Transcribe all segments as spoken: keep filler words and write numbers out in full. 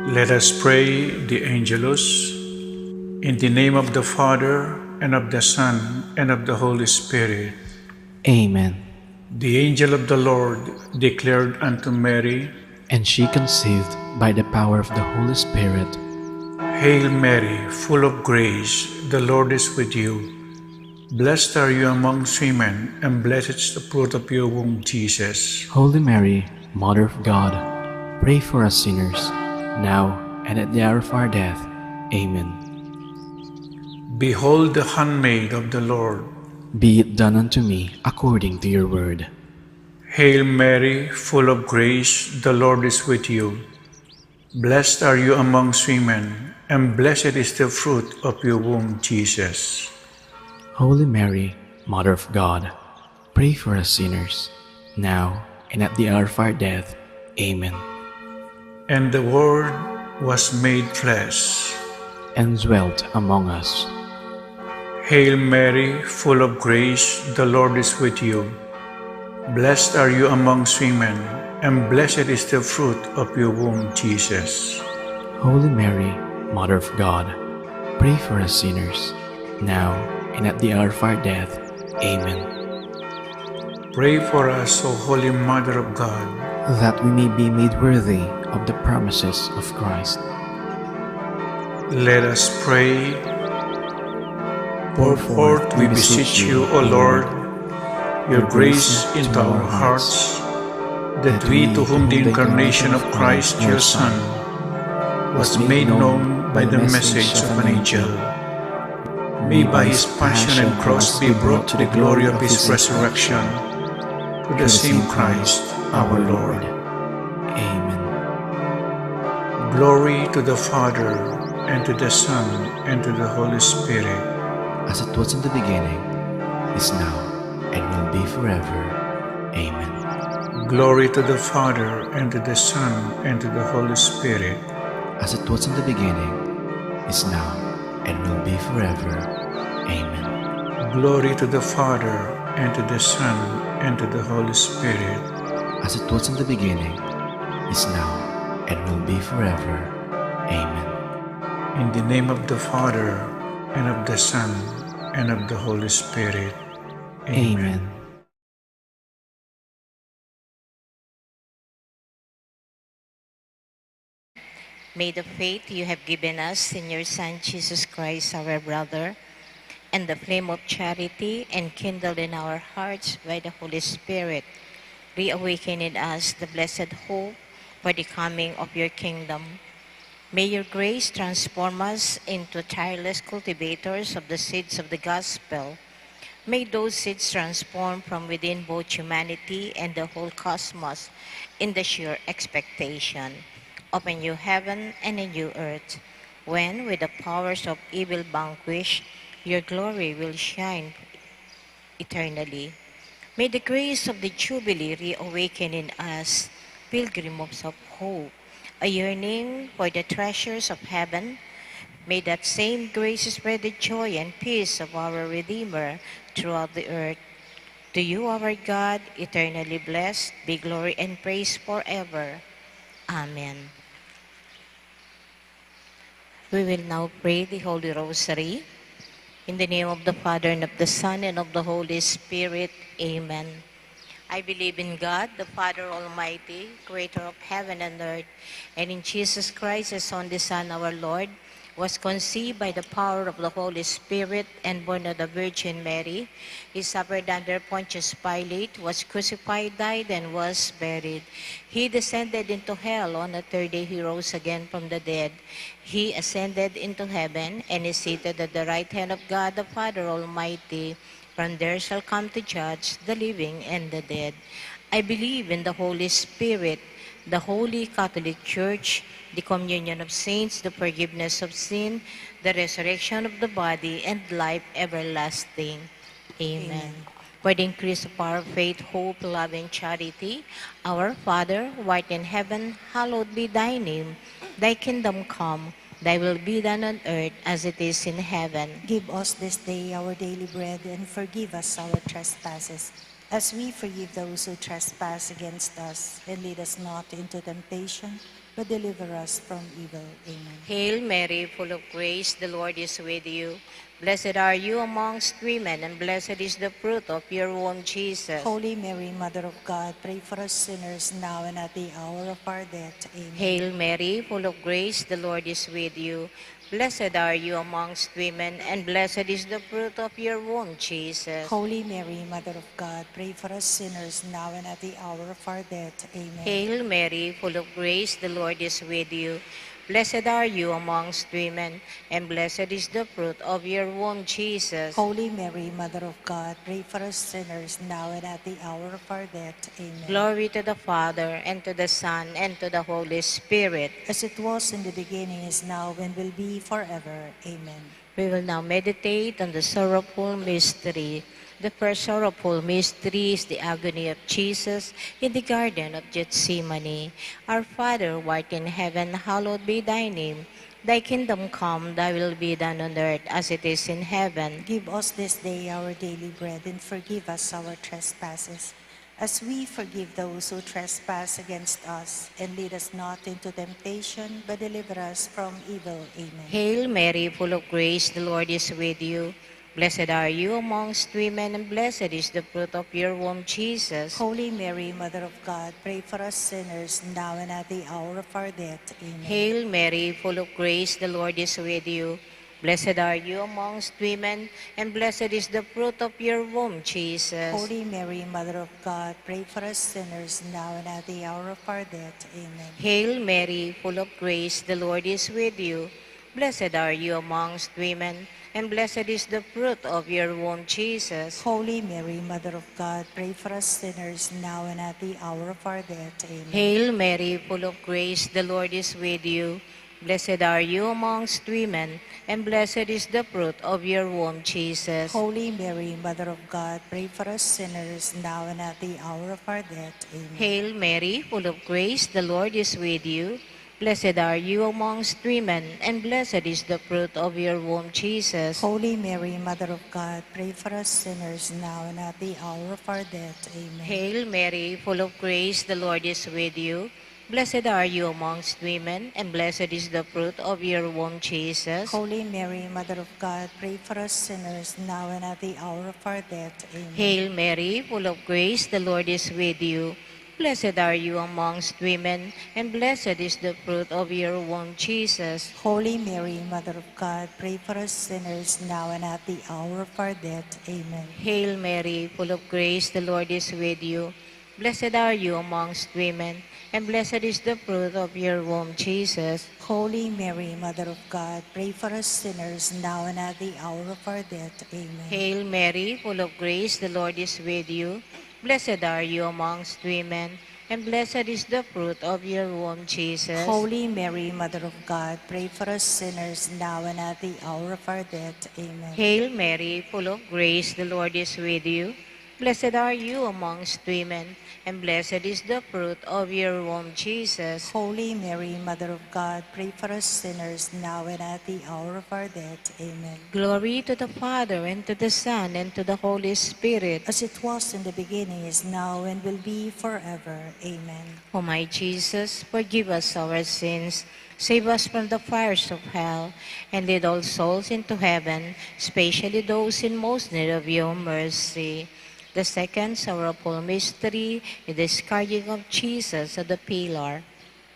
Let us pray the Angelus. In the name of the Father, and of the Son, and of the Holy Spirit. Amen. The angel of the Lord declared unto Mary, and she conceived by the power of the Holy Spirit. Hail Mary, full of grace, the Lord is with you. Blessed are you amongst women, and blessed is the fruit of your womb, Jesus. Holy Mary, Mother of God, pray for us sinners, now and at the hour of our death. Amen. Behold the handmaid of the Lord. Be it done unto me according to your word. Hail Mary, full of grace, the Lord is with you. Blessed are you amongst women, and blessed is the fruit of your womb, Jesus. Holy Mary, Mother of God, pray for us sinners, now and at the hour of our death. Amen. And the Word was made flesh and dwelt among us. Hail Mary, full of grace, the Lord is with you. Blessed are you amongst women, and blessed is the fruit of your womb, Jesus. Holy Mary, Mother of God, pray for us sinners, now and at the hour of our death. Amen. Pray for us, O Holy Mother of God, that we may be made worthy of the promises of Christ. Let us pray. Pour forth, we beseech you, O Lord, your grace into our hearts, that we, to whom the incarnation of Christ, your Son, was made known by the message of an angel, may by his passion and cross be brought to the glory of his resurrection, through the same Christ our Lord. Amen. Glory to the Father, and to the Son, and to the Holy Spirit. As it was in the beginning, is now, and will be forever. Amen. Glory to the Father, and to the Son, and to the Holy Spirit. As it was in the beginning, is now, and will be forever. Amen. Glory to the Father, and to the Son, and to the Holy Spirit. As it was in the beginning, is now, and will be forever. Amen. In the name of the Father, and of the Son, and of the Holy Spirit. Amen. Amen. May the faith you have given us in your Son, Jesus Christ, our brother, and the flame of charity enkindled in our hearts by the Holy Spirit, reawaken in us the blessed hope for the coming of your kingdom. May your grace transform us into tireless cultivators of the seeds of the gospel. May those seeds transform from within both humanity and the whole cosmos in the sure expectation of a new heaven and a new earth, when, with the powers of evil vanquished, your glory will shine eternally. May the grace of the Jubilee reawaken in us pilgrims of hope, a yearning for the treasures of heaven. May that same grace spread the joy and peace of our Redeemer throughout the earth. To you, our God, eternally blessed, be glory and praise forever. Amen. We will now pray the Holy Rosary. In the name of the Father, and of the Son, and of the Holy Spirit. Amen. I believe in God, the Father Almighty, creator of heaven and earth, and in Jesus Christ, his only Son, our Lord, was conceived by the power of the Holy Spirit and born of the Virgin Mary. He suffered under Pontius Pilate, was crucified, died, and was buried. He descended into hell. On the third day he rose again from the dead. He ascended into heaven and is seated at the right hand of God the Father Almighty. From there shall come to judge the living and the dead. I believe in the Holy Spirit, the Holy Catholic Church, the communion of saints, the forgiveness of sin, the resurrection of the body, and life everlasting. Amen. Amen. For the increase of our faith, hope, love, and charity, our Father, who art in heaven, hallowed be thy name. Thy kingdom come, thy will be done on earth as it is in heaven. Give us this day our daily bread, and forgive us our trespasses, as we forgive those who trespass against us. And lead us not into temptation, but deliver us from evil. Amen. Hail Mary, full of grace, the Lord is with you. Blessed are you amongst women, and blessed is the fruit of your womb, Jesus. Holy Mary, Mother of God, pray for us sinners now and at the hour of our death. Amen. Hail Mary, full of grace, the Lord is with you. Blessed are you amongst women, and blessed is the fruit of your womb, Jesus. Holy Mary, Mother of God, pray for us sinners now and at the hour of our death. Amen. Hail Mary, full of grace, the Lord is with you. Blessed are you amongst women, and blessed is the fruit of your womb, Jesus. Holy Mary, Mother of God, pray for us sinners now and at the hour of our death. Amen. Glory to the Father, and to the Son, and to the Holy Spirit. As it was in the beginning, is now, and will be forever. Amen. We will now meditate on the sorrowful mystery. The first sorrowful mystery is the agony of Jesus in the Garden of Gethsemane. Our Father, who art in heaven, hallowed be thy name. Thy kingdom come, thy will be done on earth as it is in heaven. Give us this day our daily bread, and forgive us our trespasses, as we forgive those who trespass against us. And lead us not into temptation, but deliver us from evil. Amen. Hail Mary, full of grace, the Lord is with you. Blessed are you amongst women, and blessed is the fruit of your womb, Jesus. Holy Mary, Mother of God, pray for us sinners, now and at the hour of our death. Amen. Hail Mary, full of grace, the Lord is with you. Blessed are you amongst women, and blessed is the fruit of your womb, Jesus. Holy Mary, Mother of God, pray for us sinners, now and at the hour of our death. Amen. Hail Mary, full of grace, the Lord is with you. Blessed are you amongst women, and blessed is the fruit of your womb, Jesus. Holy Mary, Mother of God, pray for us sinners, now and at the hour of our death. Amen. Hail Mary, full of grace, the Lord is with you. Blessed are you amongst women, and blessed is the fruit of your womb, Jesus. Holy Mary, Mother of God, pray for us sinners, now and at the hour of our death. Amen. Hail Mary, full of grace, the Lord is with you. Blessed are you amongst women, and blessed is the fruit of your womb, Jesus. Holy Mary, Mother of God, pray for us sinners, now and at the hour of our death. Amen. Hail Mary, full of grace, the Lord is with you. Blessed are you amongst women, and blessed is the fruit of your womb, Jesus. Holy Mary, Mother of God, pray for us sinners, now and at the hour of our death. Amen. Hail Mary, full of grace, the Lord is with you. Blessed are you amongst women, and blessed is the fruit of your womb, Jesus. Holy Mary, Mother of God, pray for us sinners, now and at the hour of our death. Amen. Hail Mary, full of grace, the Lord is with you. Blessed are you amongst women, and blessed is the fruit of your womb, Jesus. Holy Mary, Mother of God, pray for us sinners, now and at the hour of our death. Amen. Hail Mary, full of grace, the Lord is with you. Blessed are you amongst women, and blessed is the fruit of your womb, Jesus. Holy Mary, Mother of God, pray for us sinners, now and at the hour of our death. Amen. Hail Mary, full of grace, the Lord is with you. Blessed are you amongst women, and blessed is the fruit of your womb, Jesus. Holy Mary, Mother of God, pray for us sinners, now and at the hour of our death. Amen. Glory to the Father, and to the Son, and to the Holy Spirit. As it was in the beginning, is now, and will be forever. Amen. O my Jesus, forgive us our sins, save us from the fires of hell, and lead all souls into heaven, especially those in most need of your mercy. The second sorrowful mystery is the scourging of Jesus at the pillar.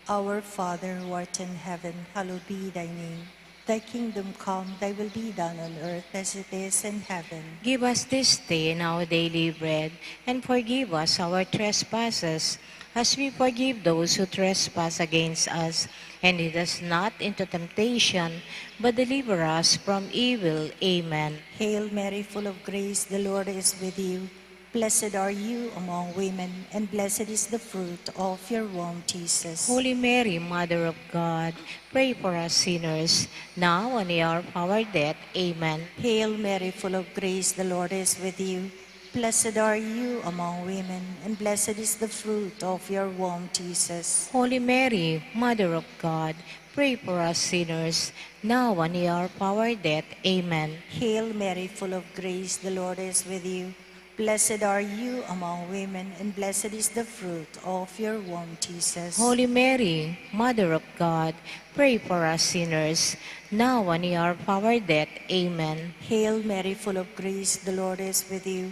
Our Father, who art in heaven, hallowed be thy name. Thy kingdom come, thy will be done on earth as it is in heaven. Give us this day our daily bread, and forgive us our trespasses, as we forgive those who trespass against us. And lead us not into temptation, but deliver us from evil. Amen. Hail Mary, full of grace, the Lord is with you. Blessed are you among women, and blessed is the fruit of your womb, Jesus. Holy Mary, Mother of God, pray for us sinners, now and in the hour of our death. Amen. Hail Mary, full of grace, the Lord is with you. Blessed are you among women, and blessed is the fruit of your womb, Jesus. Holy Mary, Mother of God, pray for us sinners, now and in the hour of our death. Amen. Hail Mary, full of grace, the Lord is with you. Blessed are you among women, and blessed is the fruit of your womb, Jesus. Holy Mary, Mother of God, pray for us sinners, now and in the hour of our death. Amen. Hail Mary, full of grace, the Lord is with you.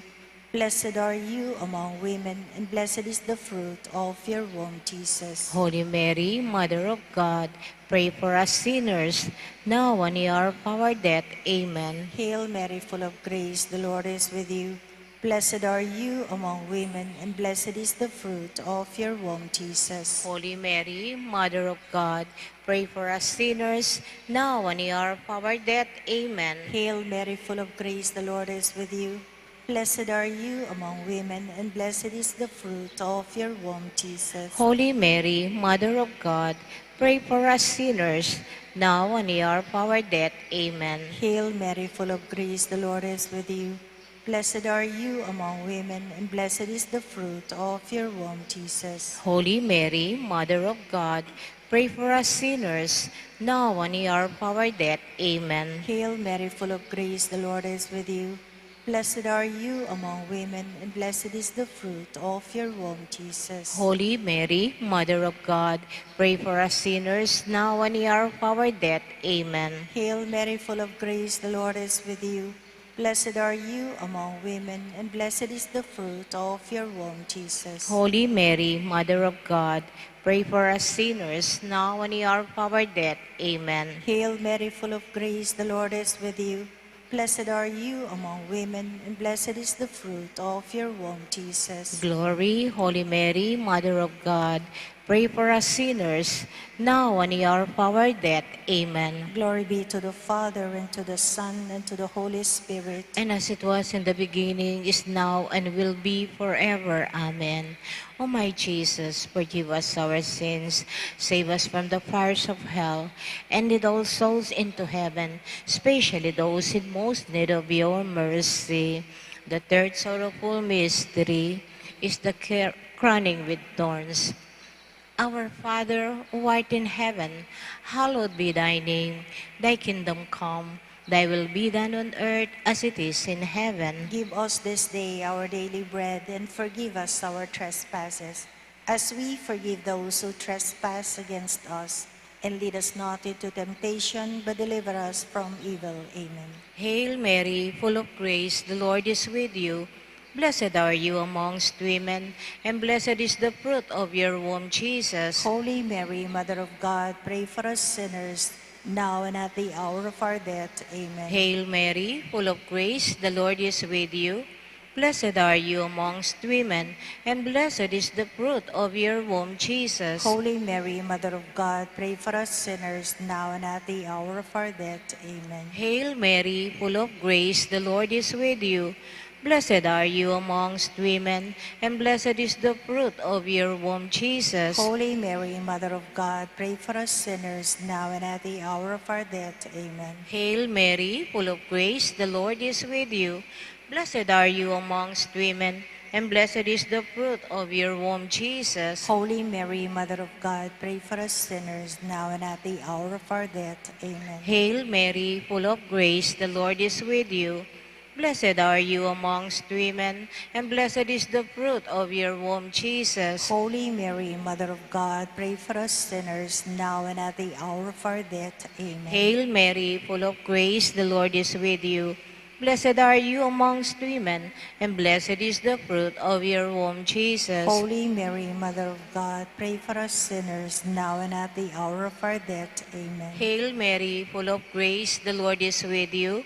Blessed are you among women, and blessed is the fruit of your womb, Jesus. Holy Mary, Mother of God, pray for us sinners, now and in the hour of our death. Amen. Hail Mary, full of grace, the Lord is with you. Blessed are you among women, and blessed is the fruit of your womb, Jesus. Holy Mary, Mother of God, pray for us sinners, now and in the hour of our death. Amen. Hail Mary, full of grace, the Lord is with you. Blessed are you among women, and blessed is the fruit of your womb, Jesus. Holy Mary, Mother of God, pray for us sinners, now and in the hour of our death. Amen. Hail Mary, full of grace, the Lord is with you. Blessed are you among women, and blessed is the fruit of your womb, Jesus. Holy Mary, Mother of God, pray for us sinners, now and in the hour of our death. Amen. Hail Mary, full of grace, the Lord is with you. Blessed are you among women, and blessed is the fruit of your womb, Jesus. Holy Mary, Mother of God, pray for us sinners, now and in the hour of our death. Amen. Hail Mary, full of grace, the Lord is with you. Blessed are you among women, and blessed is the fruit of your womb, Jesus. Holy Mary, Mother of God, pray for us sinners, now and in the hour of our death. Amen. Hail Mary, full of grace, the Lord is with you. Blessed are you among women, and blessed is the fruit of your womb, Jesus. Glory, Holy Mary, Mother of God, pray for us sinners, now and in the hour of our death. Amen. Glory be to the Father, and to the Son, and to the Holy Spirit. And as it was in the beginning, is now, and will be forever. Amen. O my Jesus, forgive us our sins, save us from the fires of hell, and lead all souls into heaven, especially those in most need of your mercy. The third sorrowful mystery is the cr-, crowning with thorns. Our Father, who art in heaven, hallowed be thy name. Thy kingdom come, thy will be done on earth as it is in heaven. Give us this day our daily bread, and forgive us our trespasses, as we forgive those who trespass against us. And lead us not into temptation, but deliver us from evil. Amen. Hail Mary, full of grace, the Lord is with you. Blessed are you amongst women, and blessed is the fruit of your womb, Jesus. Holy Mary, Mother of God, pray for us sinners, now and at the hour of our death. Amen. Hail Mary, full of grace, the Lord is with you. Blessed are you amongst women, and blessed is the fruit of your womb, Jesus. Holy Mary, Mother of God, pray for us sinners, now and at the hour of our death. Amen. Hail Mary, full of grace, the Lord is with you. Blessed are you amongst women, and blessed is the fruit of your womb, Jesus. Holy Mary, Mother of God, pray for us sinners, now and at the hour of our death. Amen. Hail Mary, full of grace, the Lord is with you. Blessed are you amongst women, and blessed is the fruit of your womb, Jesus. Holy Mary, Mother of God, pray for us sinners, now and at the hour of our death. Amen. Hail Mary, full of grace, the Lord is with you. Blessed are you amongst women, and blessed is the fruit of your womb, Jesus. Holy Mary, Mother of God, pray for us sinners, now and at the hour of our death. Amen. Hail Mary, full of grace, the Lord is with you. Blessed are you amongst women, and blessed is the fruit of your womb, Jesus. Holy Mary, Mother of God, pray for us sinners, now and at the hour of our death. Amen. Hail Mary, full of grace, the Lord is with you.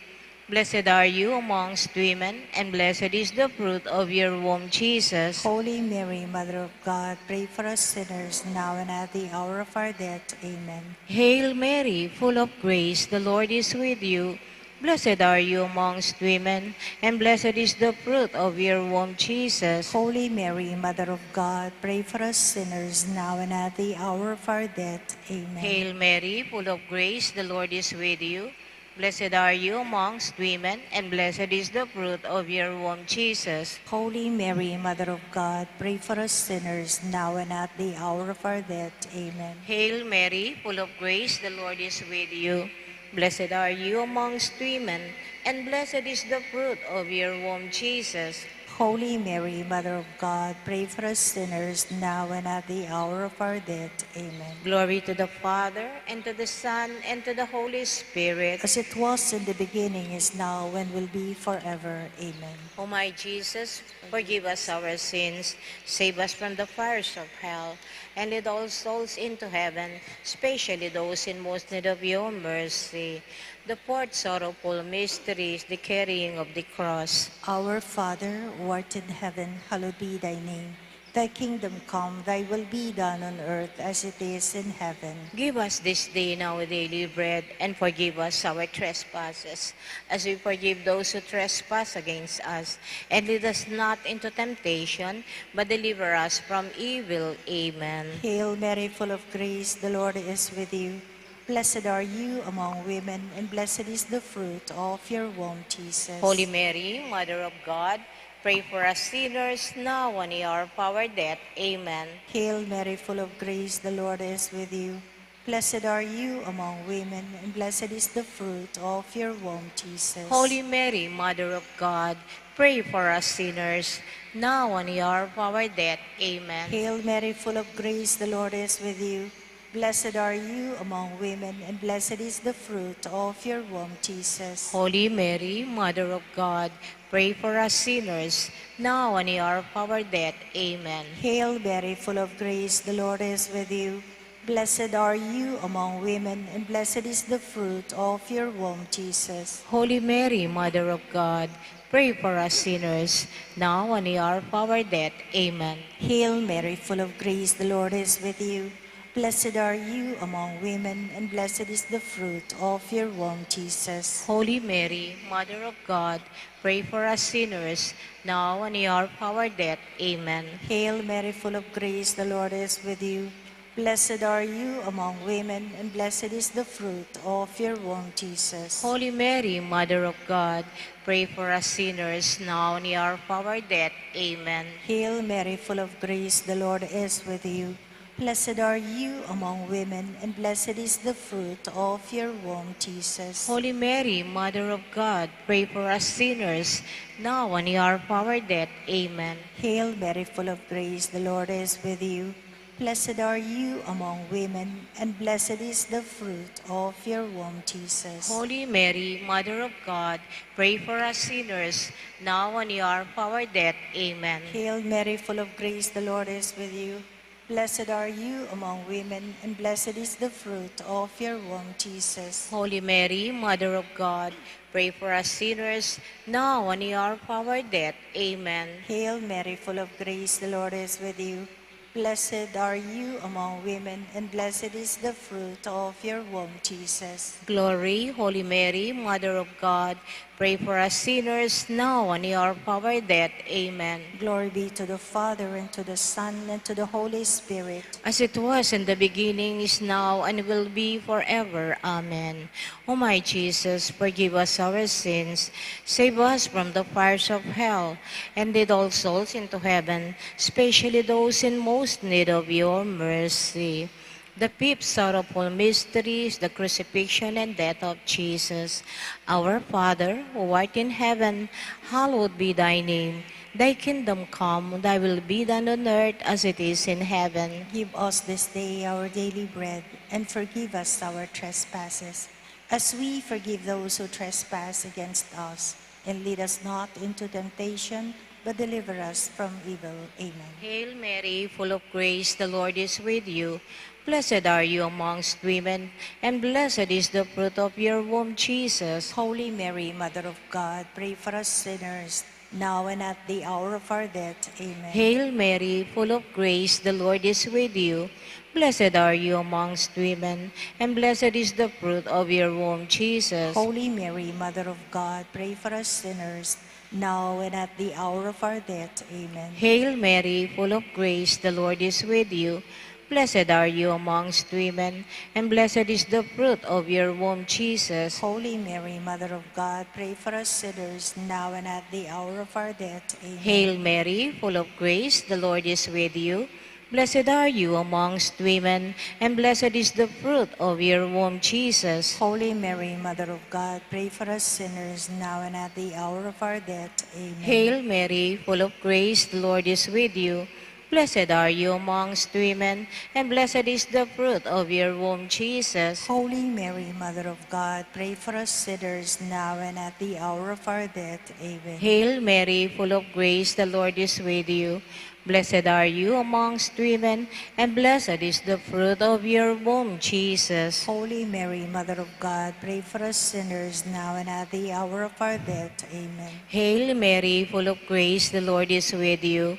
Blessed are you amongst women, and blessed is the fruit of your womb, Jesus. Holy Mary, Mother of God, pray for us sinners, now and at the hour of our death. Amen. Hail Mary, full of grace, the Lord is with you. Blessed are you amongst women, and blessed is the fruit of your womb, Jesus. Holy Mary, Mother of God, pray for us sinners, now and at the hour of our death. Amen. Hail Mary, full of grace, the Lord is with you. Blessed are you amongst women, and blessed is the fruit of your womb, Jesus. Holy Mary, Mother of God, pray for us sinners, now and at the hour of our death. Amen. Hail Mary, full of grace, the Lord is with you. Blessed are you amongst women, and blessed is the fruit of your womb, Jesus. Holy Mary, Mother of God, pray for us sinners, now and at the hour of our death. Amen. Glory to the Father, and to the Son, and to the Holy Spirit. As it was in the beginning, is now, and will be forever. Amen. O my Jesus, forgive us our sins, save us from the fires of hell, and lead all souls into heaven, especially those in most need of your mercy. The fourth sorrowful mystery is the carrying of the cross. Our Father, who art in heaven, hallowed be thy name. Thy kingdom come, thy will be done on earth as it is in heaven. Give us this day our daily bread, and forgive us our trespasses, as we forgive those who trespass against us. And lead us not into temptation, but deliver us from evil. Amen. Hail Mary, full of grace, the Lord is with you. Blessed are you among women, and blessed is the fruit of your womb, Jesus. Holy Mary, Mother of God, pray for us sinners, now and in the hour of our death. Amen. Hail Mary, full of grace, the Lord is with you. Blessed are you among women, and blessed is the fruit of your womb, Jesus. Holy Mary, Mother of God, pray for us sinners, now and in the hour of our death. Amen. Hail Mary, full of grace, the Lord is with you. Blessed are you among women, and blessed is the fruit of your womb, Jesus. Holy Mary, Mother of God, pray for us sinners, now and in the hour of our death. Amen. Hail Mary, full of grace, the Lord is with you. Blessed are you among women, and blessed is the fruit of your womb, Jesus. Holy Mary, Mother of God, pray for us sinners, now and in the hour of our death. Amen. Hail Mary, full of grace, the Lord is with you. Blessed are you among women, and blessed is the fruit of your womb, Jesus. Holy Mary, Mother of God, pray for us sinners, now and in the hour of our death. Amen. Hail Mary, full of grace, the Lord is with you. Blessed are you among women, and blessed is the fruit of your womb, Jesus. Holy Mary, Mother of God, pray for us sinners, now and in the hour of our death. Amen. Hail Mary, full of grace, the Lord is with you. Blessed are you among women, and blessed is the fruit of your womb, Jesus. Holy Mary, Mother of God, pray for us sinners, now and in the hour of our death. Amen. Hail Mary, full of grace, the Lord is with you. Blessed are you among women, and blessed is the fruit of your womb, Jesus. Holy Mary, Mother of God, pray for us sinners, now and in the hour of our death. Amen. Hail Mary, full of grace, the Lord is with you. Blessed are you among women, and blessed is the fruit of your womb, Jesus. Holy Mary, Mother of God, pray for us sinners, now and in the hour of our death. Amen. Hail Mary, full of grace, the Lord is with you. Blessed are you among women, and blessed is the fruit of your womb, Jesus. Glory, Holy Mary, Mother of God, pray for us sinners, now and in the hour of our death. Amen. Glory be to the Father, and to the Son, and to the Holy Spirit. As it was in the beginning, is now, and will be forever. Amen. O my Jesus, forgive us our sins, save us from the fires of hell, and lead all souls into heaven, especially those in most need of your mercy. The fifth sorrowful mystery is the crucifixion and death of Jesus. Our Father, who art in heaven, hallowed be thy name. Thy kingdom come, thy will be done on earth as it is in heaven. Give us this day our daily bread, and forgive us our trespasses, as we forgive those who trespass against us. And lead us not into temptation, but deliver us from evil. Amen. Hail Mary, full of grace, the Lord is with you. Blessed are you amongst women, and blessed is the fruit of your womb, Jesus. Holy Mary, Mother of God, pray for us sinners, now and at the hour of our death. Amen. Hail Mary, full of grace, the Lord is with you. Blessed are you amongst women, and blessed is the fruit of your womb, Jesus. Holy Mary, Mother of God, pray for us sinners, now and at the hour of our death. Amen. Hail Mary, full of grace, the Lord is with you. Blessed are you amongst women, and blessed is the fruit of your womb, Jesus. Holy Mary, Mother of God, pray for us sinners, now and at the hour of our death. Amen. Hail Mary, full of grace, the Lord is with you. Blessed are you amongst women, and blessed is the fruit of your womb, Jesus. Holy Mary, Mother of God, pray for us sinners, now and at the hour of our death. Amen. Hail Mary, full of grace, the Lord is with you. Blessed are you amongst women, and blessed is the fruit of your womb, Jesus. Holy Mary, Mother of God, pray for us sinners, now and at the hour of our death. Amen. Hail Mary, full of grace, the Lord is with you. Blessed are you amongst women, and blessed is the fruit of your womb, Jesus. Holy Mary, Mother of God, pray for us sinners, now and at the hour of our death. Amen. Hail Mary, full of grace, the Lord is with you.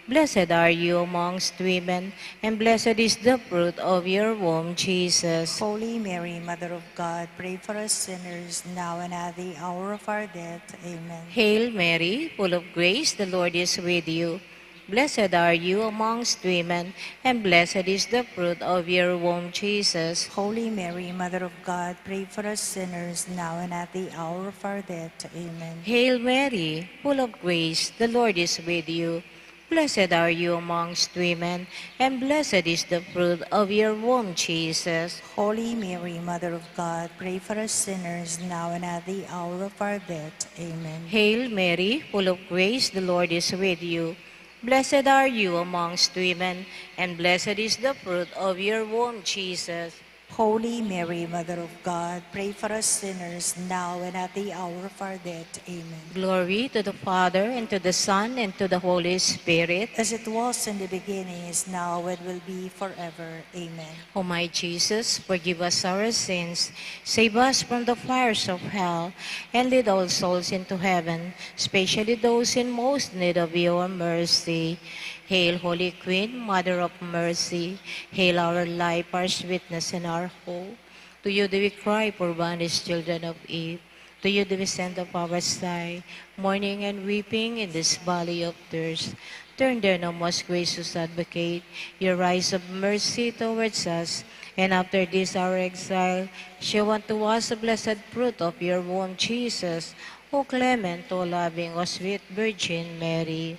Blessed are you amongst women, and blessed is the fruit of your womb, Jesus. Holy Mary, Mother of God, pray for us sinners, now and at the hour of our death. Amen. Hail Mary, full of grace, the Lord is with you. Blessed are you amongst women, and blessed is the fruit of your womb, Jesus. Holy Mary, Mother of God, pray for us sinners, now and at the hour of our death. Amen. Hail Mary, full of grace, the Lord is with you. Blessed are you amongst women, and blessed is the fruit of your womb, Jesus. Holy Mary, Mother of God, pray for us sinners, now and at the hour of our death. Amen. Hail Mary, full of grace, the Lord is with you. Blessed are you amongst women, and blessed is the fruit of your womb, Jesus. Holy Mary, Mother of God, pray for us sinners, now and at the hour of our death. Amen. Glory to the Father, and to the Son, and to the Holy Spirit. As it was in the beginning, is now, and will be forever. Amen. O my Jesus, forgive us our sins, save us from the fires of hell, and lead all souls into heaven, especially those in most need of your mercy. Hail, Holy Queen, Mother of Mercy. Hail our life, our sweetness, and our hope. To you do we cry, poor banished children of Eve. To you do we send up our sigh, mourning and weeping in this valley of tears. Turn then, O most gracious Advocate, your eyes of mercy towards us, and after this our exile, show unto us the blessed fruit of your womb, Jesus. O clement, O loving, O sweet Virgin Mary,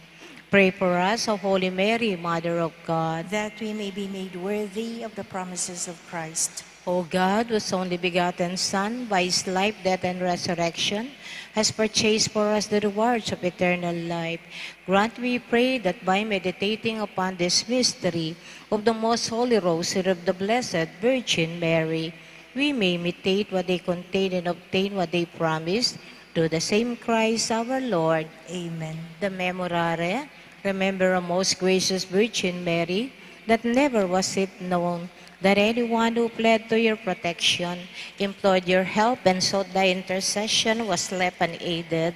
pray for us, O Holy Mary, Mother of God, that we may be made worthy of the promises of Christ. O God, whose only begotten Son, by his life, death, and resurrection, has purchased for us the rewards of eternal life, grant, we pray, that by meditating upon this mystery of the most holy rosary of the Blessed Virgin Mary, we may imitate what they contain and obtain what they promise, through the same Christ our Lord. Amen. The Memorare. Remember, O most gracious Virgin Mary, that never was it known that anyone who fled to your protection, implored your help, and sought thy intercession was left unaided.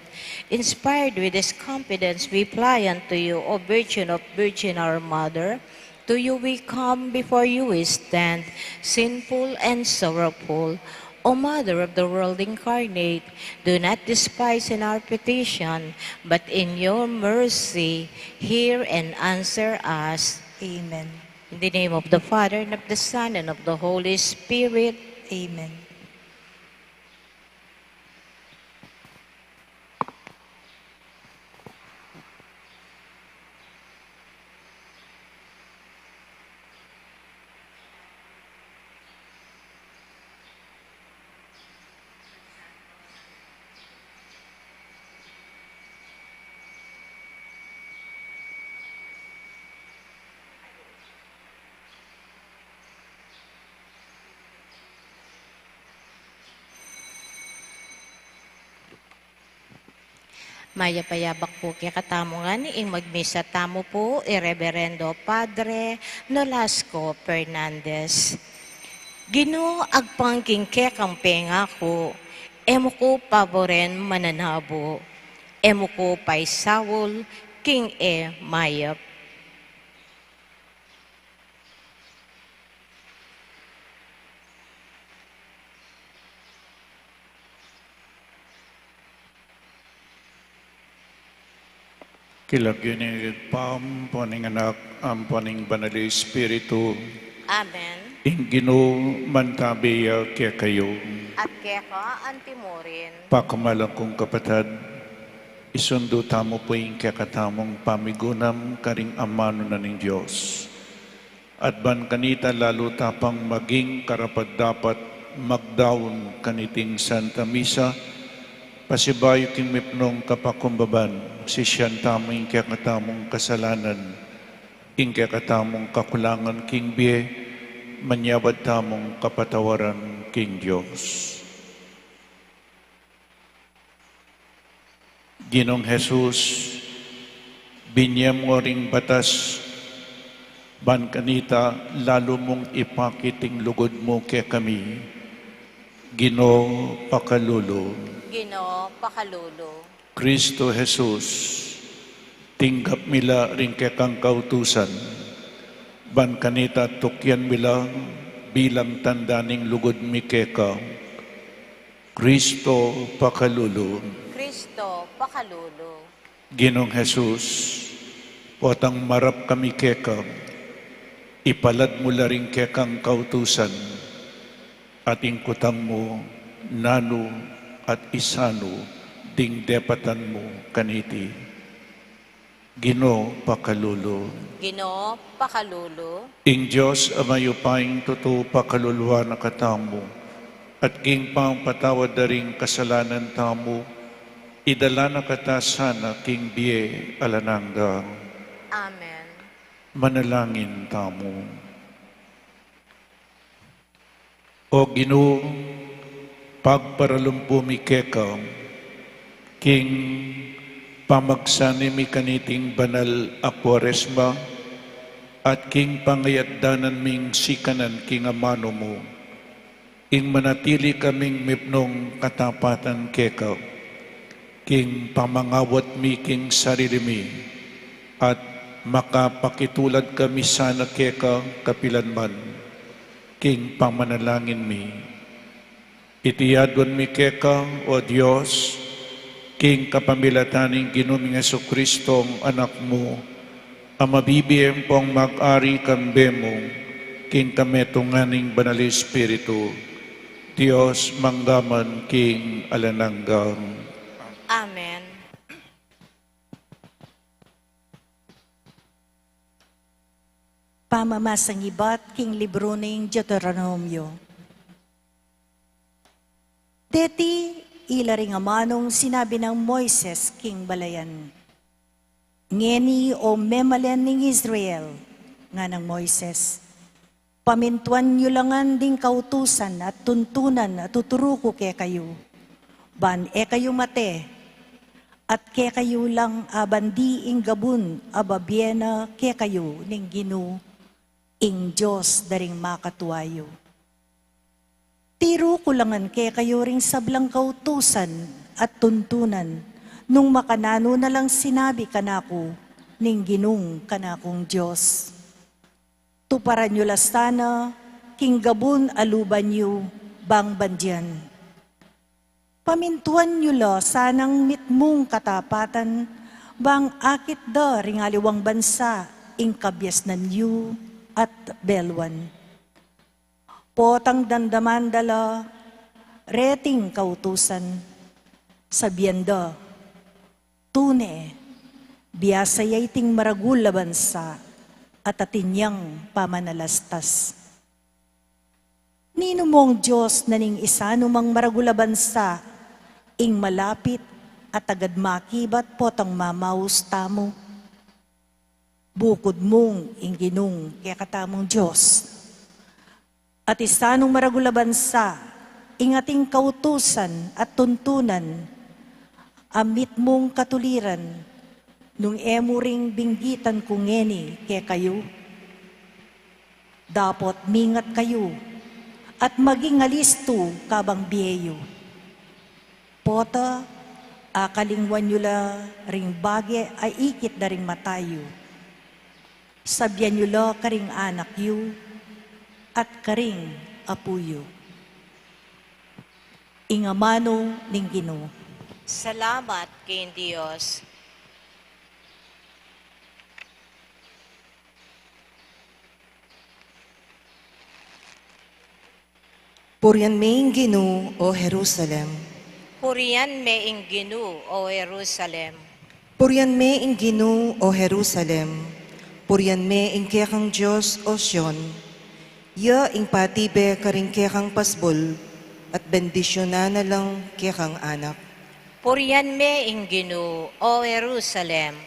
Inspired with this confidence, we fly unto you, O Virgin of Virgin, our Mother. To you we come, before you we stand, sinful and sorrowful. O Mother of the World incarnate, do not despise in our petition, but in your mercy hear and answer us. Amen. In the name of the Father, and of the Son, and of the Holy Spirit. Amen. Mayap a yabak pu kekatamu ngan ing magmisa tamu pu i Reverendo Padre Nolasco Fernandez. Ginu, agpang king kekang pengaku, e mu ku paburen mananabu, e mu ku paisaul king e mayap. King lagyu ning Ibpa, ampo ning Anak, ampo ning Banal a Espiritu. Amen. Ing Ginu mantabi ya kekayu. At keka antimurin. Pakamalan kung kapatad, isundu tamu pu ing kekatamung pamigunam karing amanu na ning Dios. At ban kanita lalu ta pang maging karapat-dapat magdaun kaniting Santa Misa, pasibayu king mipnung kapakumbaban, sisian tamu ing kekatamung kasalanan, ing kekatamung kakulangan king bie, manyawad tamung kapatawaran king Dios. Ginung Jesus, binie mu ring batas, ban kanita lalu mung ipakit ing lugud mu kekami. Ginu, pakalulu. Ginu, pakalulu. Kristo Jesus, tinggap mi la ring kekang kautusan, ban kanita tukian mi la bilang tanda ning lugud mi keka. Kristo, pakalulu. Kristo, pakalulu. Ginung Jesus, potang marap kami keka, ipalad mu la ring kekang kautusan, at ingkutang mu nanu at isanu ding depatan mu kaniti. Ginu, pakalulu. Ginu, pakalulu. Ing Dios a mayupayang tutu pakaluluan na katamu, at king pamapatawad da ring kasalanan tamu, idala na kata sana king bie alang angga. Amen. Manalangin tamu. O Ginu, pagparalumpu mi keka, king pamagsani mi kaniting banal a Kuaresma, at king pangayatdanan ming sikanan king amanu mu, ing manatili kaming mipnung katapatan keka, king pamangawat mi king sarili mi, at makapakitulad kami sana keka kapilan man, king pamanalangin mi. Iti aduan mi keka, O Dios, king kapamilatan ning Ginu ming Jesucristo, Anak mu, a mabibie ampong mag-ari kambe mu, king kametungan ning Banal Espiritu, Dios mangga man king alang angga. Amen. Pamamasang ibat king libru ning Deuteronomio. Deti ila ring amanung sinabi nang Moises king balayan. Ngeni, o memalen ning Israel, nganang Moises, pamintuan yu la ngan ding kautusan at tuntunan a tuturu ku kekayu, ban e kayu mate, at kekayu lang abandi ing gabun a babie na kekayu ning Ginu, ing Dios da ring makatua yu. Tiru ku la ngan kekayu ring sablang kautusan at tuntunan, nung makananu na lang sinabi kanaku ning Ginung kanakung Dios. Tuparan yu la sana king gabun a luban yu bang bandian. Pamintuan yu la sanang mitmung katapatan, bang akit da ring aliwang bansa ing kabiasnan yu at beluan. Potang damdaman da la reting kautusan, sabian da, tune, biasa ya iting maragul a bansa at atin yang pamanalastas. Ninu mung Dios na ning isanu mang maragul a bansa ing malapit at agad makibat potang mamaus tamu? Bukud mung ing Ginung kekatamung Dios. At isanung maragul a bansa ing ating kautusan at tuntunan a mitmung katuliran, nung e mu ring binggitan ku ngeni kekayu. Dapot mingat kayu at maging alistu kabang bie yu. Pota, akalingwan yu la ring bage a ikit da ring mata yu. Sabian yu la karing anak yu at karing apu yu. Ing amanu ning Ginu. Salamat king Dios. Purian me ing Ginu, o Jerusalem. Purian me ing Ginu, o Jerusalem. Purian me ing Ginu, o Jerusalem. Purian me ing kekang Dios, O Sion, ya ing patibe karing kekang pasbul, at bendisyunan na lang kekang anak. Purian me ing Ginu, O Jerusalem.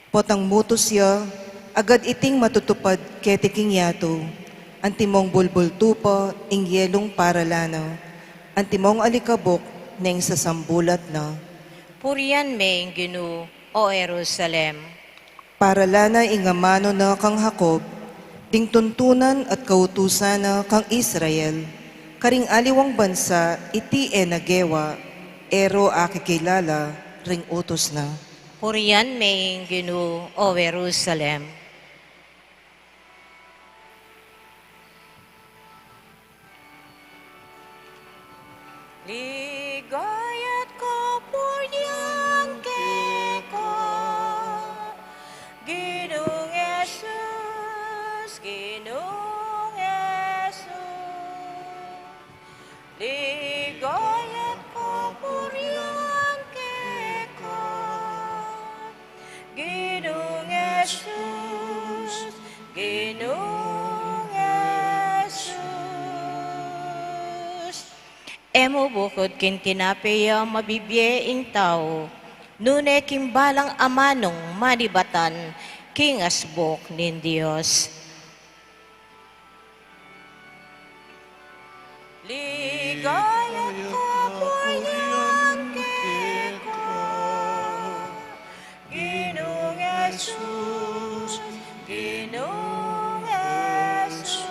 Potang mutus ya, agad iting matutupad keti king yatu, antimong bulbul tupa ing yelung paralan na, antimong alikabuk neng sasambulat na. Purian me ing Ginu, O Jerusalem. Paralan na ing amanu na kang Jacob, ding tuntunan at kautusan na kang Israel, karing aliwang bansa iti e na gewa, e ro akikilala ring utus na. Purian me ing Ginu, O Jerusalem. Ligaya't kapurian keka, Ginung Jesus, Ginung Jesus. Ligaya't kapurian keka, Ginung Jesus, Ginung Jesus. E mu bukud king tinape ya mabibie ing tau, nune king balang amanung manibatan king asbuk ning Dios. Ligaya't kapurian keka, Ginung Jesus, Ginung Jesus.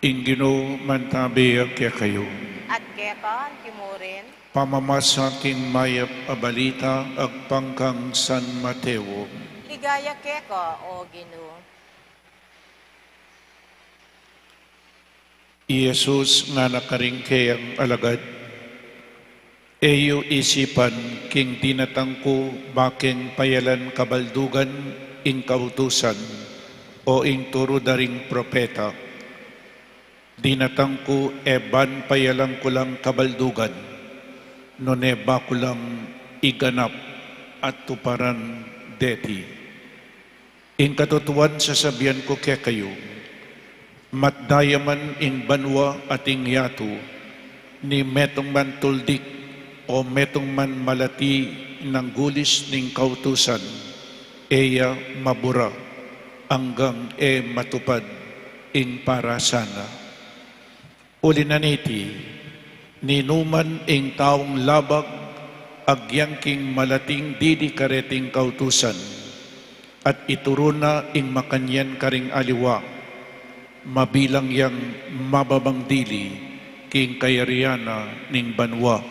Ing Ginu mantabe ya kekayu. At keka antimurin. Pamamasa king mayap a balita agpang kang San Mateo. Ligaya keka, O Ginu. I Jesus ngana karing keyang alagad, e yu isipan king dinatang ku ba keng payalan kabaldugan ing kautusan o ing turu da ring propeta. Dinatang ku e ban payalan ku lang kabaldugan, nune ba ku lang iganap at tuparan deti. Ing katutuan sasabian ku kekayu, matda ya man ing banua at ing yatu, ni metung man tuldik o metung man malati nang gulis ning kautusan, e ya mabura anggang e matupad ing parasan na. Uli na niti, ninuman ing taung labag agyang king malating dili kareting kautusan, at ituru na ing makanyan karing aliwa, mabilang yang mababang dili king kayarian na ning banua.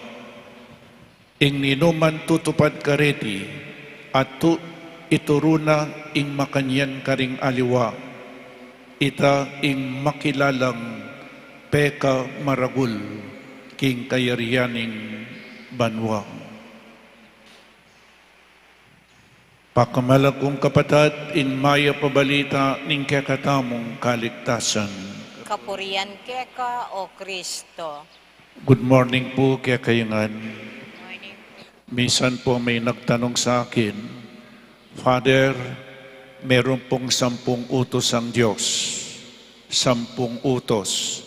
Ing ninuman tutupad kareti, at tu ituru na ing makanyan karing aliwa, ita ing makilalang pekamaragul king kayarian ning banua. Pakamalan kung kapatad, ing mayap a balita ning kekatamung kaligtasan. Kapurian keka, O Kristo. Good morning pu kekayu ngan. Morning. Minsan pu may nagtanong sa akin, "Father, meron pong sampung utos ang Diyos. Sampung utos.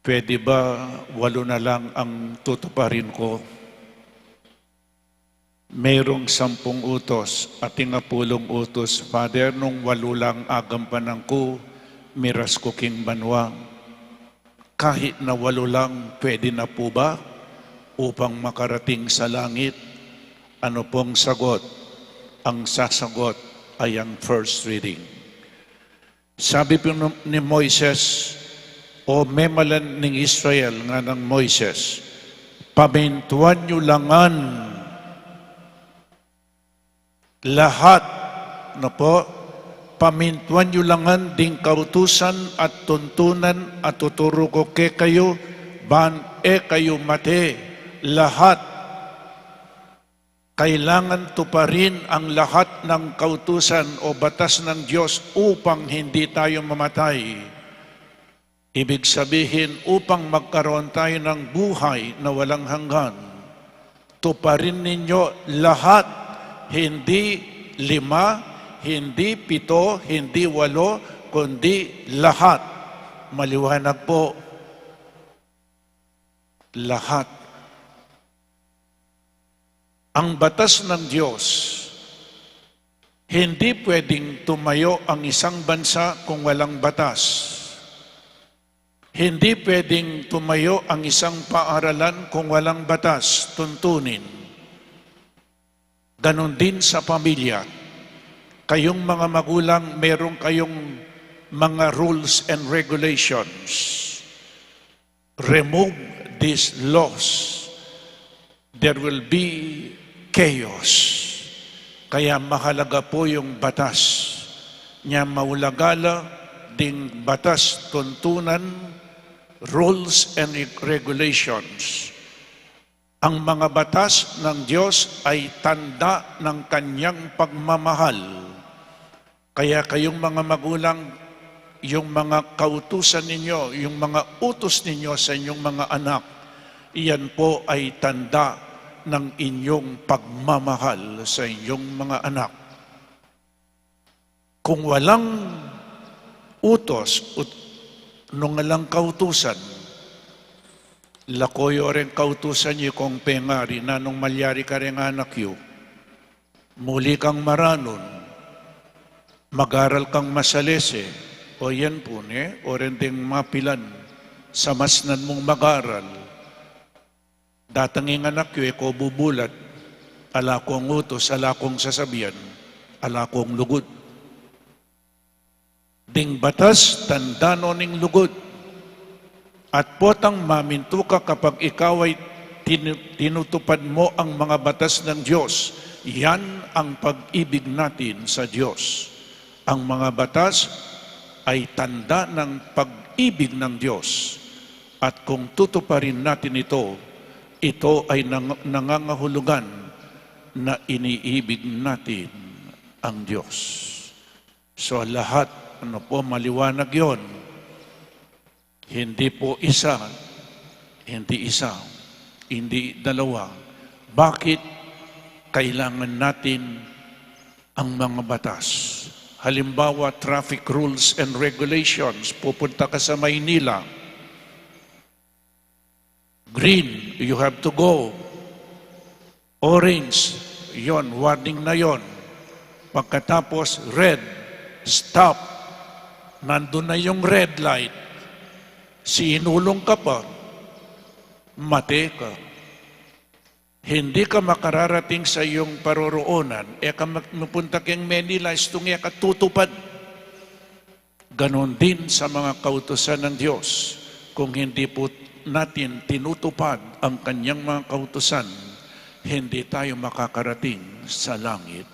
Pwede ba walu na lang ang tutuparin ko?" Merong sampung utos, atin a pulung utos, "Father, nung walu lang agampanan ku, miras ku king banua. Kahit na walu lang, pwede na po ba upang makarating sa langit?" Ano pong sagot? Ang sasagot ay ang first reading. Sabi po ni Moises, "O memalan ning Israel," nganang Moises, "pamintuan yu la ngan lahat," no po, "pamintuan yu la ngan ding kautusan at tuntunan a tuturu ku kekayu, ban e kayu mate. Lahat." Kailangan tuparin ang lahat ng kautusan o batas ng Diyos upang hindi tayo mamatay. Ibig sabihin, upang magkaroon tayo ng buhay na walang hanggan, tuparin ninyo lahat, hindi lima, hindi pito, hindi walo, kundi lahat. Maliwanag po, lahat. Ang batas ng Diyos, hindi pwedeng tumayo ang isang bansa kung walang batas. Hindi pwedeng tumayo ang isang paaralan kung walang batas, tuntunin. Ganon din sa pamilya. Kayong mga magulang, meron kayong mga rules and regulations. Remove these laws. There will be chaos. Kaya mahalaga po yung batas. Nya maulaga la ding batas, tuntunan, rules and reg-, regulations. Ang mga batas ng Diyos ay tanda ng kanyang pagmamahal. Kaya kayong mga magulang, yung mga kautusan ninyo, yung mga utos ninyo sa inyong mga anak, iyan po ay tanda ng inyong pagmamahal sa inyong mga anak. Kung walang utos, ut-, nung alang kautusan, lako yu reng kautusan yu kung pengari, nanung malyari kareng anak yu? Muli kang maranun, mag-aral kang masalese, o yan pu ne, o ren deng mapilan, samasnan mung mag-aral. Datang ing anak yu, e ko bubulat, ala kong utos, ala kong sasabian, ala kong lugud. Ding batas, tanda no ning lugud. At potang mamintu ka kapag ikaw ay tinu-, tinutupad mo ang mga batas ng Diyos. Yan ang pag-ibig natin sa Diyos. Ang mga batas ay tanda ng pag-ibig ng Diyos. At kung tutuparin natin ito, ito ay nang-, nangangahulugan na iniibig natin ang Diyos. So, lahat, ano po, maliwanag yon. Hindi po isa, hindi isa, hindi dalawa. Bakit kailangan natin ang mga batas? Halimbawa, traffic rules and regulations. Pupunta ka sa Maynila. Green, you have to go. Orange, yon, warning na yon. Pagkatapos, red, stop. Nandun na yung red light. Sinulong ka pa, mate ka. Hindi ka makararating sa iyong paroroonan, e ka mag-, mapunta keng Manila, istung e ka tutupad. Ganon din sa mga kautusan ng Diyos. Kung hindi po natin tinutupad ang kanyang mga kautusan, hindi tayo makakarating sa langit.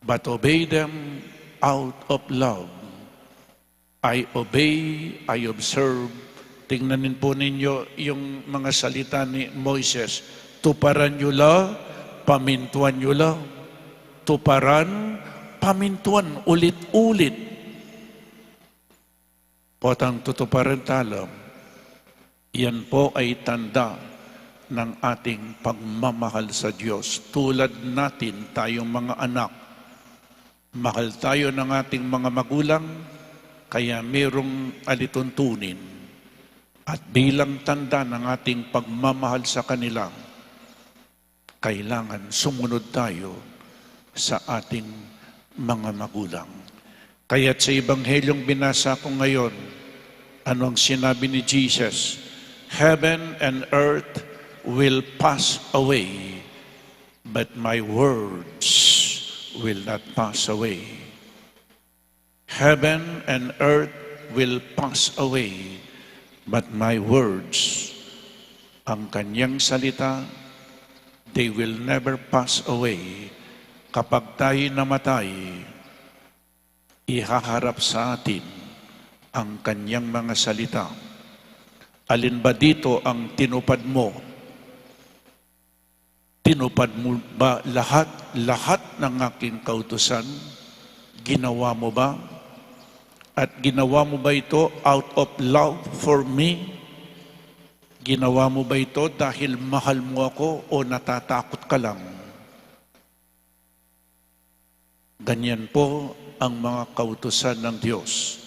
But obey them out of love. I obey, I observe. Tingnan po ninyo yung mga salita ni Moises. Tuparan nyo la, pamintuan nyo la. Tuparan, pamintuan, ulit-ulit. Potang tutuparan tala, yan po ay tanda ng ating pagmamahal sa Diyos. Tulad natin, tayong mga anak, mahal tayo ng ating mga magulang, kaya merong alituntunin. At bilang tanda ng ating pagmamahal sa kanila, kailangan sumunod tayo sa ating mga magulang. Kaya't sa Ebanghelyong binasa ko ngayon, ano ang sinabi ni Jesus? "Heaven and earth will pass away, but my words will not pass away." Heaven and earth will pass away, but my words, ang kanyang salita, they will never pass away. Kapag tayo'y namatay, ihaharap sa atin ang kanyang mga salita. Alin ba dito ang tinupad mo? Tinupad mo ba lahat, lahat ng aking kautusan? Ginawa mo ba? At ginawa mo ba ito out of love for me? Ginawa mo ba ito dahil mahal mo ako o natatakot ka lang? Ganyan po ang mga kautusan ng Diyos.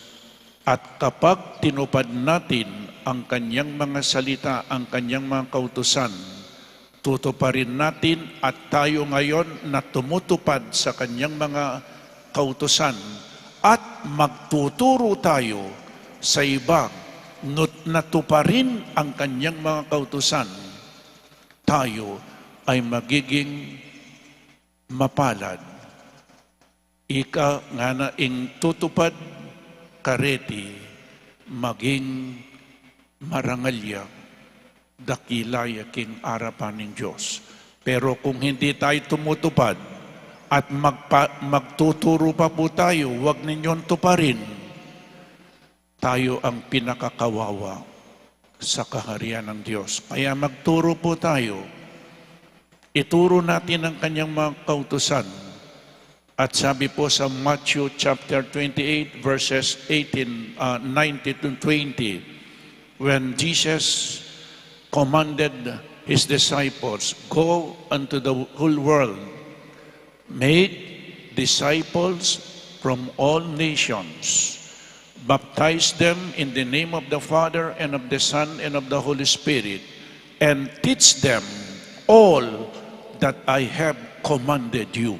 At kapag tinupad natin ang kanyang mga salita, ang kanyang mga kautusan, tutuparin natin at tayo ngayon na tumutupad sa kanyang mga kautusan at magtuturo tayo sa iba nut-, na tuparin ang kanyang mga kautusan, tayo ay magiging mapalad. Ika ngana ing tutupad kareti, maging marangal ya, dakila ya king arapan ning Diyos. Pero kung hindi tayo tumutupad at magpa-, magtuturo pa po tayo, "Huwag ninyong tuparin," tayo ang pinakakawawa sa kaharian ng Diyos. Kaya magturo po tayo. Ituro natin ang kanyang mga kautusan. At sabi po sa Matthew chapter twenty-eight, verses eighteen, uh, nineteen to twenty, when Jesus commanded his disciples, "Go unto the whole world, make disciples from all nations, baptize them in the name of the Father and of the Son and of the Holy Spirit, and teach them all that I have commanded you."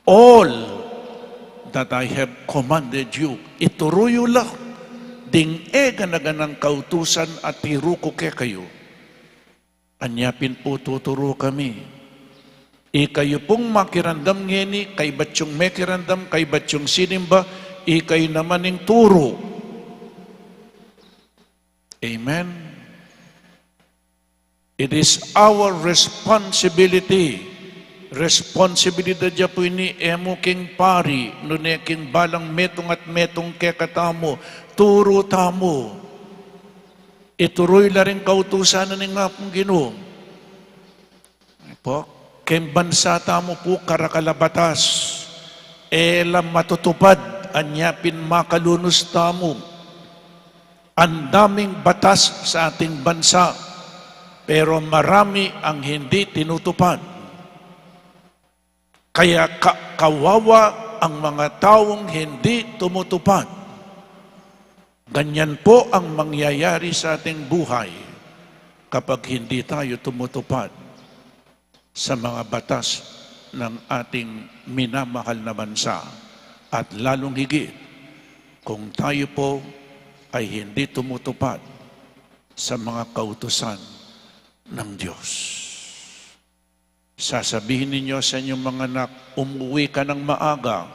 All that I have commanded you. Ituru yu la ding e gana-ganang kautusan a tiru ku kekayu. Anya pin pu tuturu kami. Ikayu pung makiramdam ngeni, kaybat yung mekiramdam, kaybat yung sinimba, ikayu naman ing turu. Amen. It is our responsibility. Responsibilidad ya pu ini, e mu king pari, nune king balang metung at metung kekatamu, turu tamu. Ituru yu la ring kautusan na ning Apung Ginu. Po, king bansa tamu pu karakal a batas, e la matutupad, anya pin makalunus tamu. Ang daming batas sa ating bansa, pero marami ang hindi tinutupad. Kaya ka-, kawawa ang mga taong hindi tumutupad. Ganyan po ang mangyayari sa ating buhay kapag hindi tayo tumutupad sa mga batas ng ating minamahal na bansa, at lalong higit kung tayo po ay hindi tumutupad sa mga kautusan ng Diyos. Sasabihin ninyo sa inyong mga anak, "Umuwi ka ng maaga,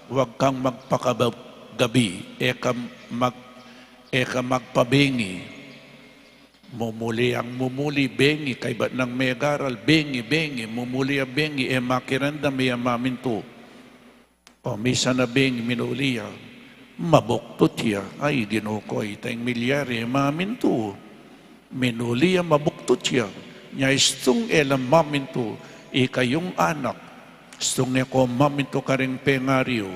huwag kang magpakabab-, gabi, e ka mag-, e ka magpabengi." Mumuli yang mumuli, bengi, kaybat nang megaral, bengi, bengi, mumuli a bengi, e makiramdam, e ya mamintu. O, misan a bengi, minuli ya, mabuktut ya. Ay, Ginu ko, ita ing milyari, e mamintu. Minuli ya, mabuktut ya. Nya istung e la mamintu, ikayung anak, istung e ko mamintu karing pengari yu,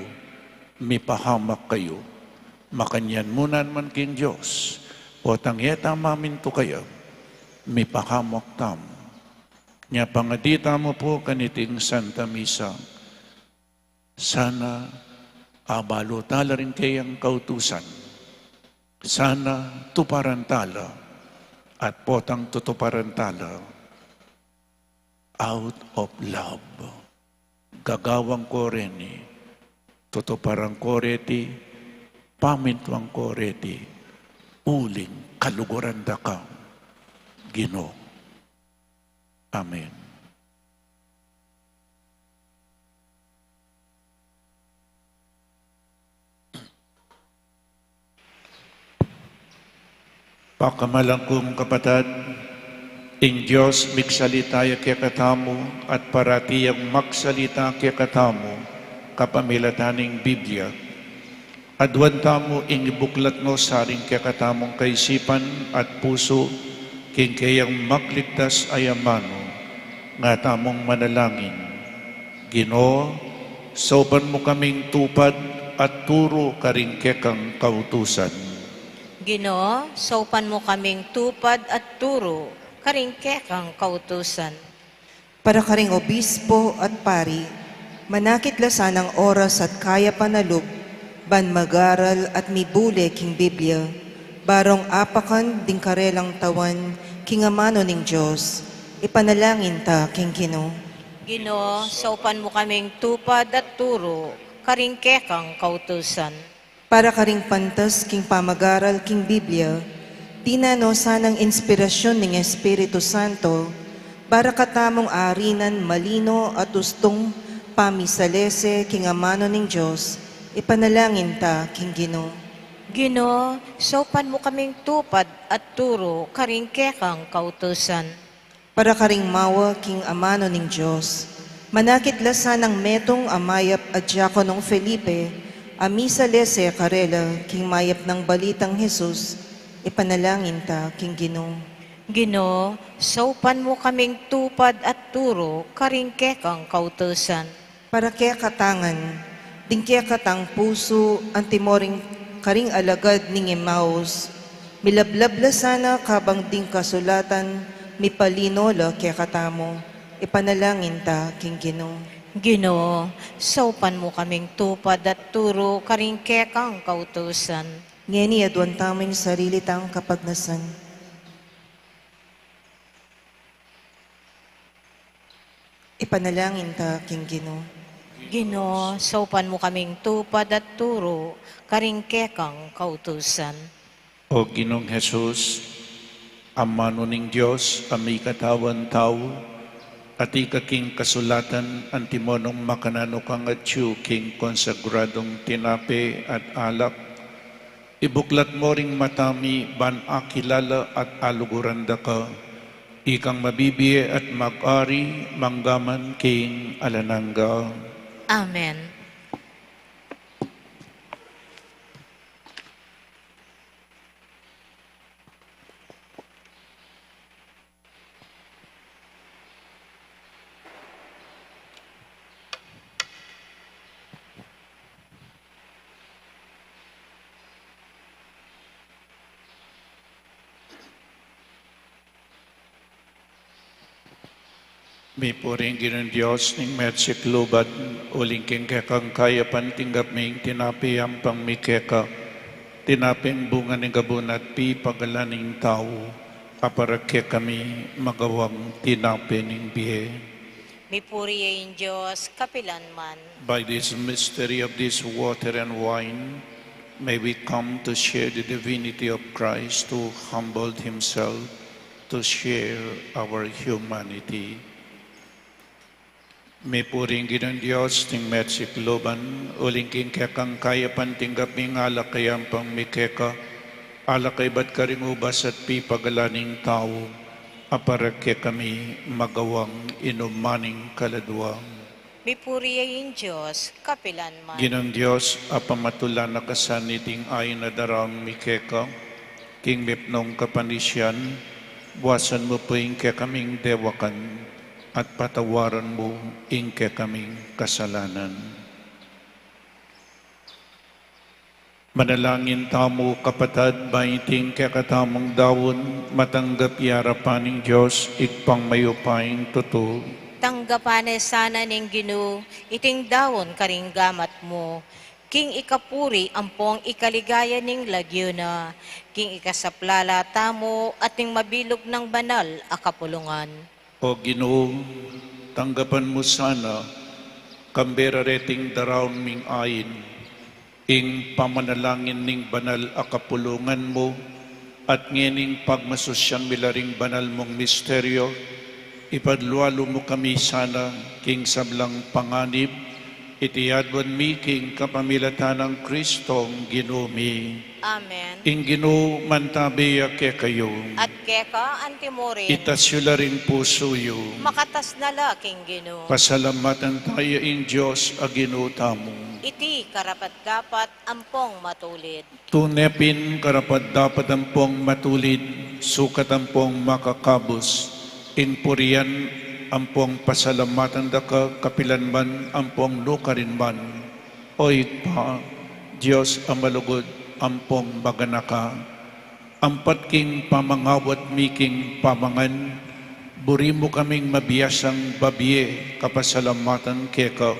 mipahamak kayu. Makanyan mu naman king Dios, potang e ta mamintu kaya, mipahamak tamu. Nya pangadi tamu pu kaniting Santa Misa, sana abalu tala ring keyang kautusan, sana tuparan tala, at potang tutuparan tala, out of love. Gagawan ko reni, tutuparan ko reti, pamintuan ko reti, uling kaluguran da ka, Ginu. Amen. Pakamalan kung kapatad, ing Dios migsalita ya kekatamu at parati yang magsalita kekatamu kapamilatan ning Biblia. Aduan tamu ing ibuklat no saring kekatamung kaisipan at pusu king keyang magligtas a amanu, nga tamung manalangin. Ginu, saupan mu kaming tupad at turu karing kekang kautusan. Ginu, saupan mu kaming tupad at turu karing kekang kautusan. Para karing obispo at pari, Manakit la sanang oras at kayapan a lub ban mag-aral at mibule king Biblia, barong apakan ding karelang tawan king amanu ning Dios. Ipanalangin ta king Ginu. Ginu, saupan mu kaming tupad at turu karing kekang kautusan. Para karing pantas king pamag-aral king Biblia, dinan no sanang inspirasyun ning Espiritu Santo, para katamung arinan malino at ustung pamisalese king amanu ning Dios. Ipanalangin ta king Ginu. Ginu, saupan mu kaming tupad at turu karing kekang kautusan. Para karing mawa king amanu ning Dios, manakit la sanang metung a mayap a diakonong Felipe, a misalese karela king mayap nang balitang Jesus. Ipanalangin ta king Ginu. Ginu, saupan mu kaming tupad at turu karing kekang kautusan. Para kekatang ngan, ding kekatang pusu, antimo ring karing alagad ning Emmaus, milablab la sana kabang ding kasulatan mipalino la kekatamu. Ipanalangin ta king Ginu. Ginu, saupan mu kaming tupad at turu karing kekang kautusan. Ngeni aduan tamu ing sarili tang kapagnasan. Ipanalangin ta king Ginu. Ginu, saupan mu kaming tupad at turu karing kekang kautusan. O Ginung Jesus, amanu ning Dios a mikatawan tau, at ika king kasulatan antimo nung makananu kang atyu king konsagradung tinape at alak, ibuklat mo ring mata mi ban akilala at aluguran da ka, ikang mabibie at mag-ari mangga man king alang angga. Amen. Mipuri ing Ginung Dios ning mesikluban, uling king kekang kayapan tinggap mi ing tinape ampang mi keka, tinapeng bunga ning gabun at pipagalan ning tau, a para kekami magawang tinape ning bie. Mipuri ya ing Dios kapilan man. By this mystery of this water and wine, may we come to share the divinity of Christ who humbled himself to share our humanity. Mipuri ing Ginung Dios ning mesikluban, uling king kekang kayapan tinggap mi ing alak a ampang mi keka, alak a ibat karing ubas at pipagalan ning tau, a para kekami magawang inuman ning kaladua. Mipuri ya ing Dios kapilan man. Ginung Dios, a pamatulan na ka sana iting ain a daraun mi keka, king mipnung kapanisian, buasan mu pu ing kekaming dewakan, at patawaran mu ing kekaming kasalanan. Manalangin tamu, kapatad, ban iting kekatamung daun matanggap ya arapan ning Dios, Ibpang mayupayang tutu. Tanggapan na sana ning Ginu iting daun karing gamat mu, king ikapuri ampong ikaligaya ning lagyu na, king ikasaplala tamu at ning mabilug nang banal a kapulungan. O Ginu, tanggapan mu sana, kambe reting daraun ming ain, ing pamanalangin ning banal a kapulungan mu, at ngening pagmasusyan mi la ring banal mung misteryo, ipadlualu mu kami sana king sablang panganib, iti aduan mi king kapamilatan nang Kristong Ginu mi. Amen. Ing Ginu mantabe ya kekayu. At keka antimurin. Itas yu la ring pusu yu. Makatas na la king Ginu. Pasalamatan taya ing Dios a Ginu tamu. Iti karapat-dapat ampong matulid. Tune pin karapat-dapat ampong matulid, sukat ampong makakabus, ing purian ampong pasalamatan da ka kapilan man ampong nukarin man. O Ibpa, Dios a malugud ampong maganaka, ampat king pamangawat mi king pamangan, buri mu kaming mabiasang babie kapasalamatan keka,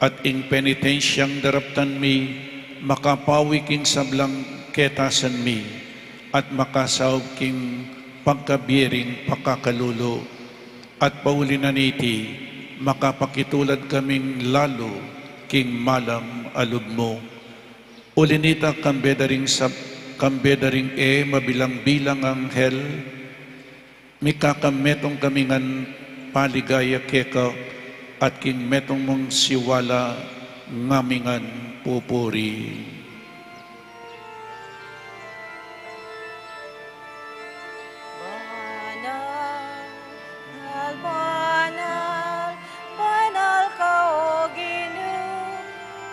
At ing penitensyang daraptan mi, makapawi king sablang ketasan mi, at makasaup king pagkabie ring pakakalulu, at pauli na niti, makapakitulad kaming lalu king malam a lub mu. Uli nita, kambe da ring sab-, kambe da ring e mabilang-bilang anghel, mikakametung kami ngan paligaya keka, at king metung mung siwala ngami ngan pupuri. Banal, banal, banal ka, O Ginu,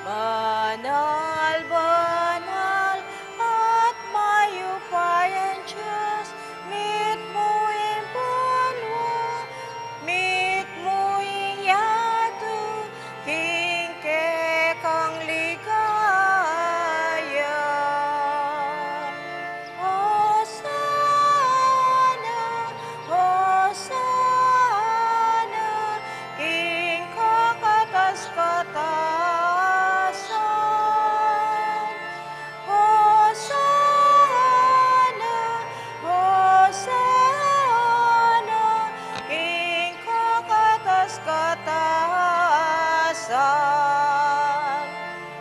banal, banal, at mayupayang Dios, mitmu ing banua, mitmu ing yatu, king kekang ligaya. Hosana, Hosana, king kakatas-katasan. Hosana, Hosana, king kakatas-katasan.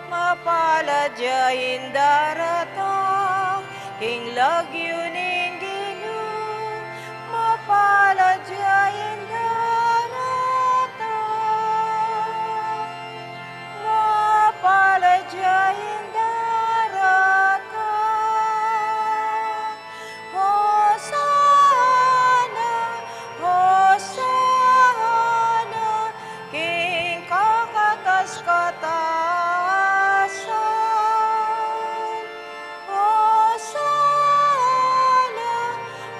Mapalad ya ing daratang king lagyu ning Ginu, mapalad ya ing daratang, mapalad ya ing daratang. Hosana, Hosana, king kakatas-katasan. Hosana,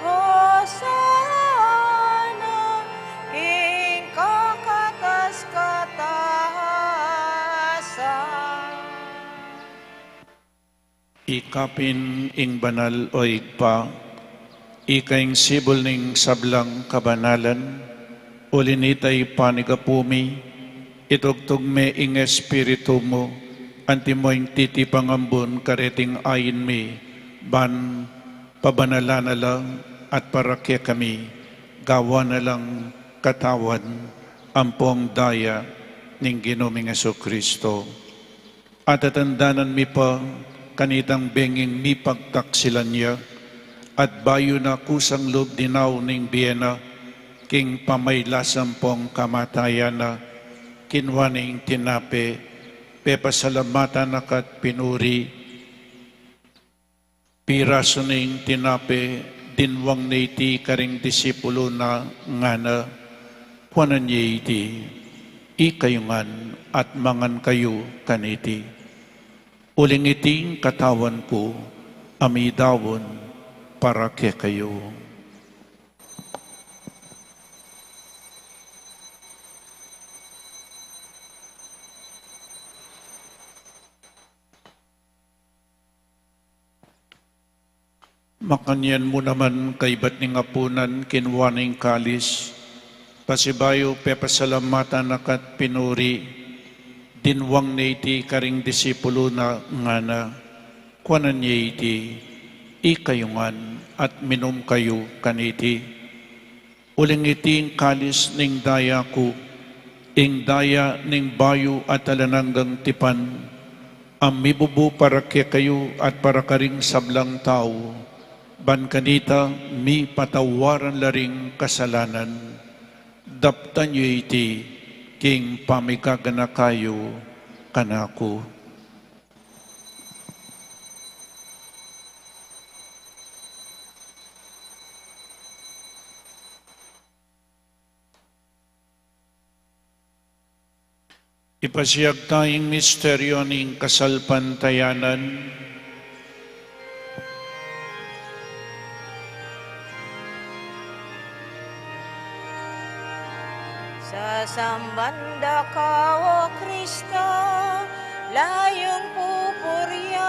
Hosana, king kakatas-katasan. Ika pin ing banal, O Ibpa, ika ing sibul ning sablang kabanalan, uli nita ipanigapu mi, itugtug me ing Espiritu mu, antimo ing titipang ambun kareting ain mi, ban pabanalan na la at para kekami, gawan na lang katawan ampong daya ning Ginu ming Jesucristo. Atatandanan mi pa kanitang benging mipagtaksilan ya, at bayu na kusang lub dinaun ning bie na, king pamailas ampong kamatayan na, kinua ne ing tinape, pepasalamatan na ka't pinuri, pirasu ne ing tinape, dinwang ne iti karing disipulu na, ngana, kuanan ye iti, ikayu ngan at mangan kayu kaniti. Uling iti ing katawan ku, a midaun para kekayu. Makanyan mu naman kaibat ning apunan, kinua ne ing kalis, pasibayu pepasalamatan na ka't pinuri, dinwang ne iti karing disipulu na, ngana, kuanan ye iti, ikayu ngan at minum kayu kaniti. Uling iti ing kalis ning daya ku, ing daya ning bayu at alang anggang tipan, a mibubu para kekayu at para karing sablang tau, ban kanita mipatawaran la ring kasalanan. Daptan yu iti king pamigaganaka yu kanaku. Ipasiag ta ing misteryo ning kasalpantayanan. Sasamban da ka, O Kristo, layung pupurian,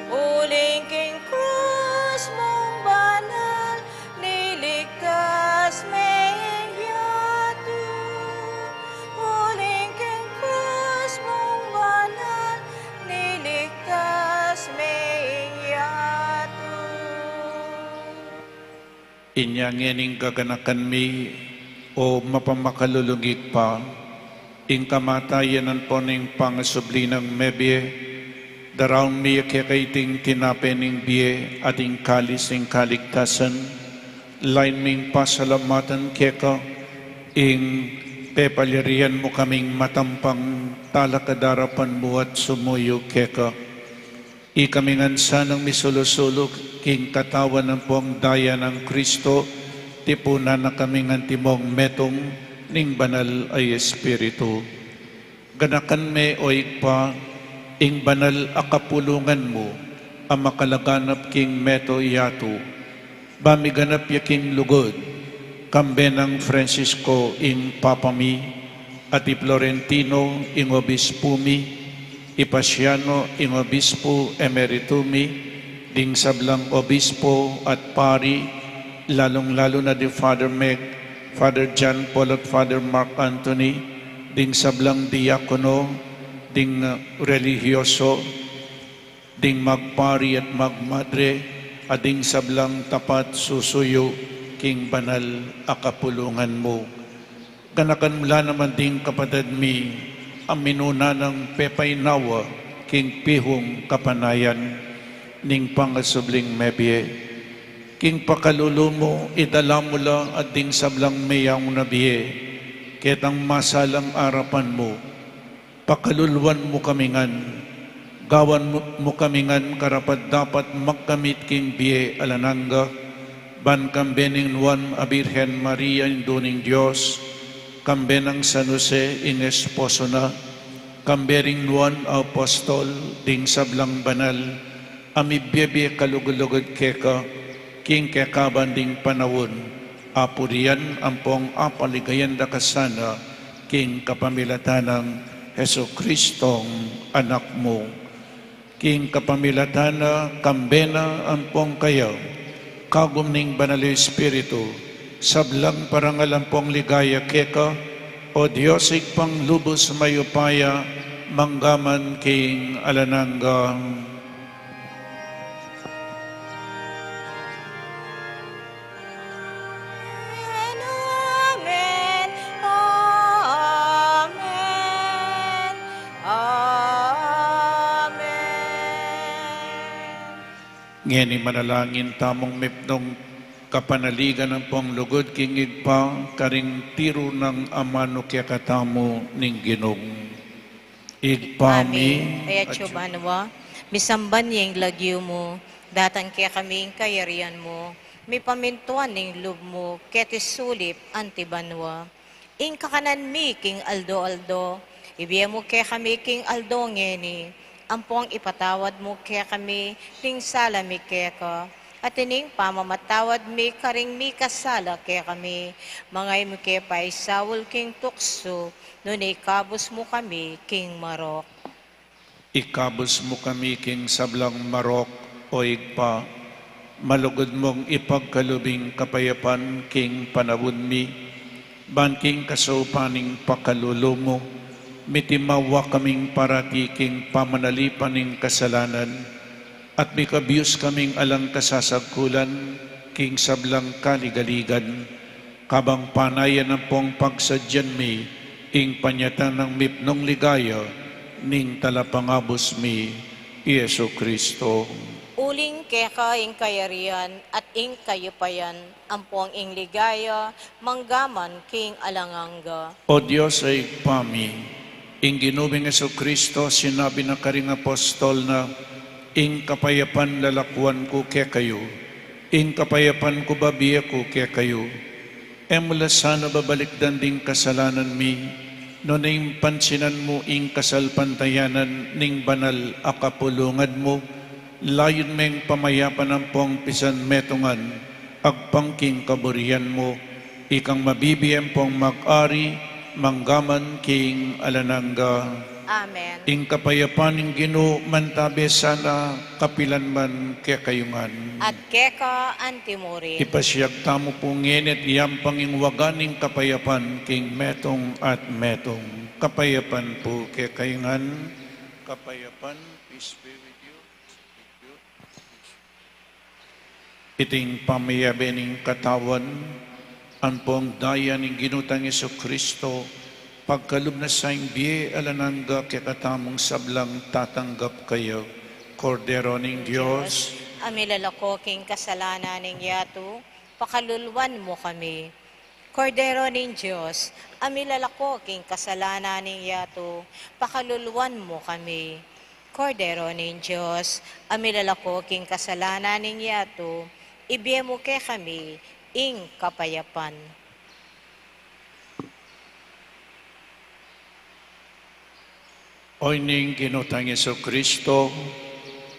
uling king krus mung banal, niligtas me ing yatu, uling Inya ngening gaganakan mi, o mapamakalulung Ibpa, ing kamatayan ampo ning pangasubli nang mebie, daraun mi keka iting tinape ning bie at ing kalis ning kaligtasan, lain ming pasalamatan keka, ing pepalyarian mu kaming matampang talakad king arapan mu at sumuyu keka. Ikami ngan sanang misulu-sulu king katawan ampong daya nang Kristo, tipunan na kaming antimong metung ning Banal a Espiritu. Ganakan me, o Ibpa, ing banal a kapulungan mu, a makalaganap king meto yatu, ba miganap ya king lugud, kambe nang Francisco ing Papa mi, at i Florentino ing Obispu mi, i Paciano ing Obispu Emeritu mi, ding sablang Obispo at Pari, lalung-lalu na di Father Meg, Father John Paul at Father Mark Anthony, ding sablang diakono, ding, uh, relihiyoso, ding magpari at magmadre, at ding sablang tapat susuyu king banal a kapulungan mu. Ganakan mu la naman ding kapatad mi a minuna nang pepainawa king pihung kapanayan ning pangasubling mebie. King pakalulu mu, idala mu la at ding sablang meyaun a bie ketang masalang arapan mu. Pakaluluan mu kami ngan, gawan mu, mu kami ngan karapat-dapat magkamit king bie alang angga, ban kambe ning Nuan a Birhen Maria, Indu ning Dios, kambe nang San Jose ing esposo na, kambe ring nuan a apostol, ding sablang banal a mibie-bie kalugud-lugud keka, king kekaban ding panaun, apurian ampong apaligayan da ka sana, king kapamilatan nang Jesucristong Anak mu. King kapamilatan na, kambe na ampong kaya, kagum ning Banal a Espiritu, sablang parangal ampong ligaya keka, O Dios, Ibpang lubus mayupaya, manggaman king alang angga. Amen. Amen. Amen. Ngeni manalangin tamung mipnung kapanaligan ampong lugud king Ibpa, karing tiru nang amanu kekatamu ning Ginu. Ibpa mi, atsu ka banua, misamban ya ing lagyu mu, datang kekami ing kayarian mu, mipamintuan ing lub mu, keti sulip anti banua. Ing kakanan mi king aldo-aldo, ibie mu kekami king aldo ngeni, ampong ipatawad mu kekami ding sala mi keka, at ining pamamatawad mi karing mikasala kekami. Manga e mu ke paisaul king tuksu, nune ikabus mu kami king marok. Ikabus mu kami king sablang marok, O Ibpa, malugud mung ipagkalub ing kapayapan king panaun mi, ban king kasaupan ning pakalulu mu, mitimawa kaming parati king pamanalipan ning kasalanan, at mikabius kaming alang kasasagkulan king sablang kaligaligan, kabang panayan ampong pagsadyan mi ing panyatang nang mipnung ligaya ning Talapangabus mi, i Jesucristo. Uling keka ing kayarian at ing kayupayan ampong ing ligaya manggaman king alang angga. O Dios a Ibpa mi, ing Ginu ming Jesucristo sinabi na karing apostol na, Ing kapayapan lalakuan ku kekayu, ing kapayapan ku babie ku kekayu. E mu la sana babalikdan ding kasalanan mi, nune ing pansinan mu ing kasalpantayanan ning banal a kapulungan mu, layun meng pamayapan ampong pisan metungan, agpang king kaburian mu, ikang mabibie ampong mag-ari, manggaman king alang angga. Amen. Ing kapayapan ning Ginu mantabe sana kapilan man kekayu ngan. At keka antimurin. Ipasiag tamu pu ngeni at yampang ing waga ning kapayapan king metung at metung. Kapayapan pu kekayu ngan. Kapayapan, peace be with you. Iting pamiyabe ning katawan ampong daya ning Ginu tang Jesucristo, pagkalub na sa ing bie alang angga kekatamung sablang tatanggap kaya. Kordero ning Dios, a milalako king kasalanan ning yatu, pakaluluan mu kami. Kordero ning Dios, a milalako king kasalanan ning yatu, pakaluluan mu kami. Kordero ning Dios, a milalako king kasalanan ning yatu, ibie mu kekami ing kapayapan. Oyni ing Ginu tang Jesucristo,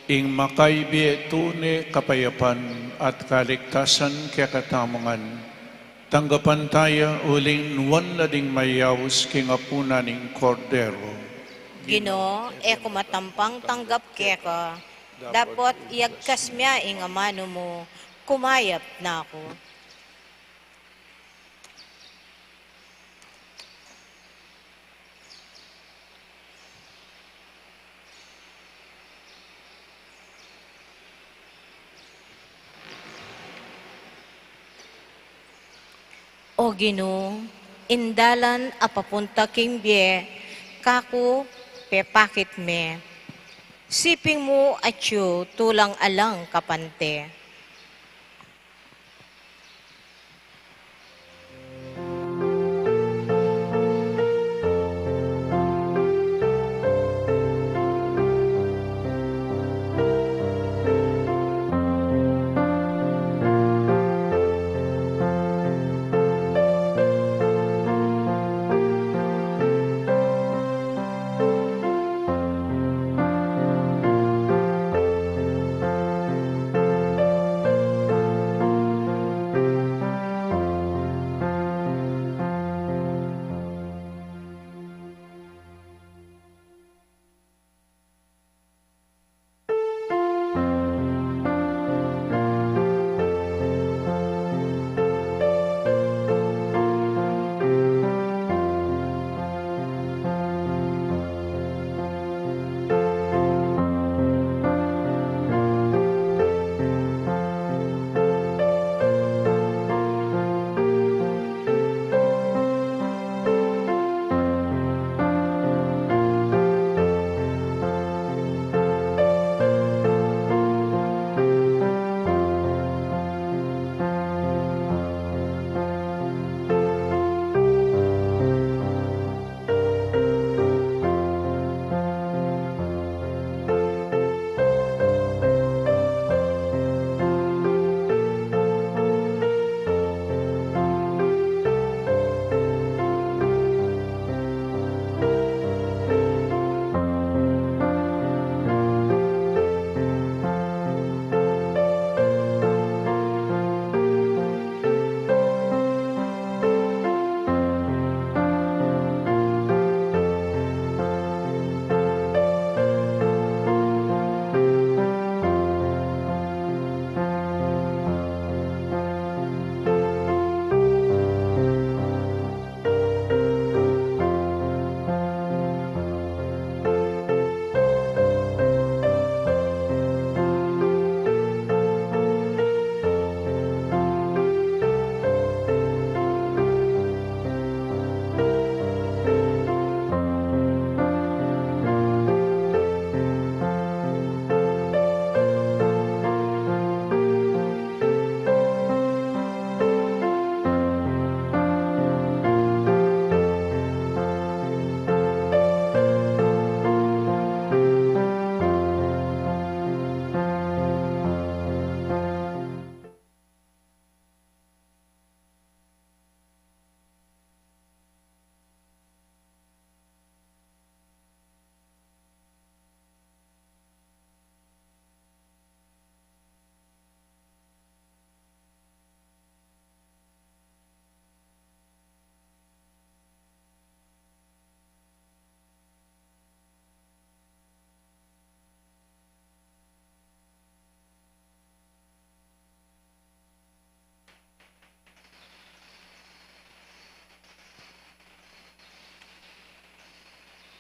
ing makaibie tune kapayapan at kaligtasan kekatamu ngan. Tanggapan taya uling nuan la ding mayaus king apunan ning Kordero. Ginu, e ku matampang tanggap keka, dapot iyagkas mu ing amanu mu, kumayap na ku. O Ginu, ing dalan a papunta king bie, kaku pepakit me. Siping mu atyu tulang alang kapante.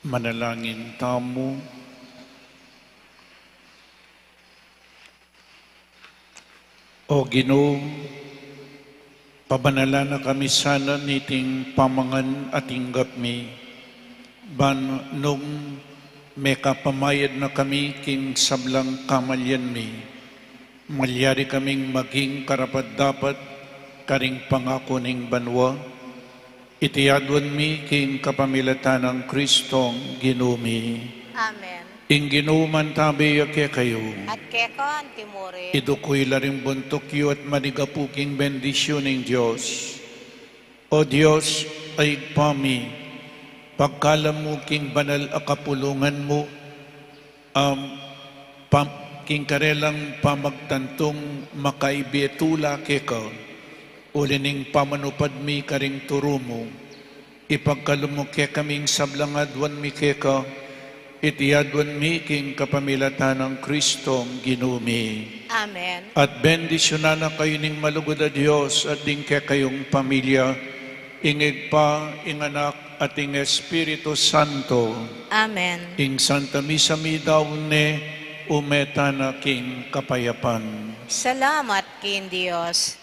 Manalangin tamu. O Ginu, pabanalan na kami sana niting pamangan a tinggap mi, ban nung mekapamayad na kami king sablang kamalian mi, malyari kaming maging karapat-dapat karing pangaku ning banua. Iti aduan mi king kapamilatan nang Kristong Ginu mi. Amen. Ing Ginu mantabi ya kekayu. At keka antimurin. Iduku yu la ring buntuk yu at manigapu king bendisyun ning Dios. O Dios, a Ibpa mi, pagkalam mu king banal a kapulungan mu, am, pam-, king karelang pamagtantung makaibie tula keka, uli ning pamanupad mi karing turu mu, ipagkalub mu kekami ing sablang aduan mi keka, iti aduan mi king kapamilatan nang Kristong Ginu mi. Amen. At bendisyunan na kayu ning malugud a Dios at ding kekayung pamilya, ing Ibpa, ing Anak, at ing Espiritu Santo. Amen. Ing Santa Misa midaun ne, ume tana king kapayapan. Salamat king Dios.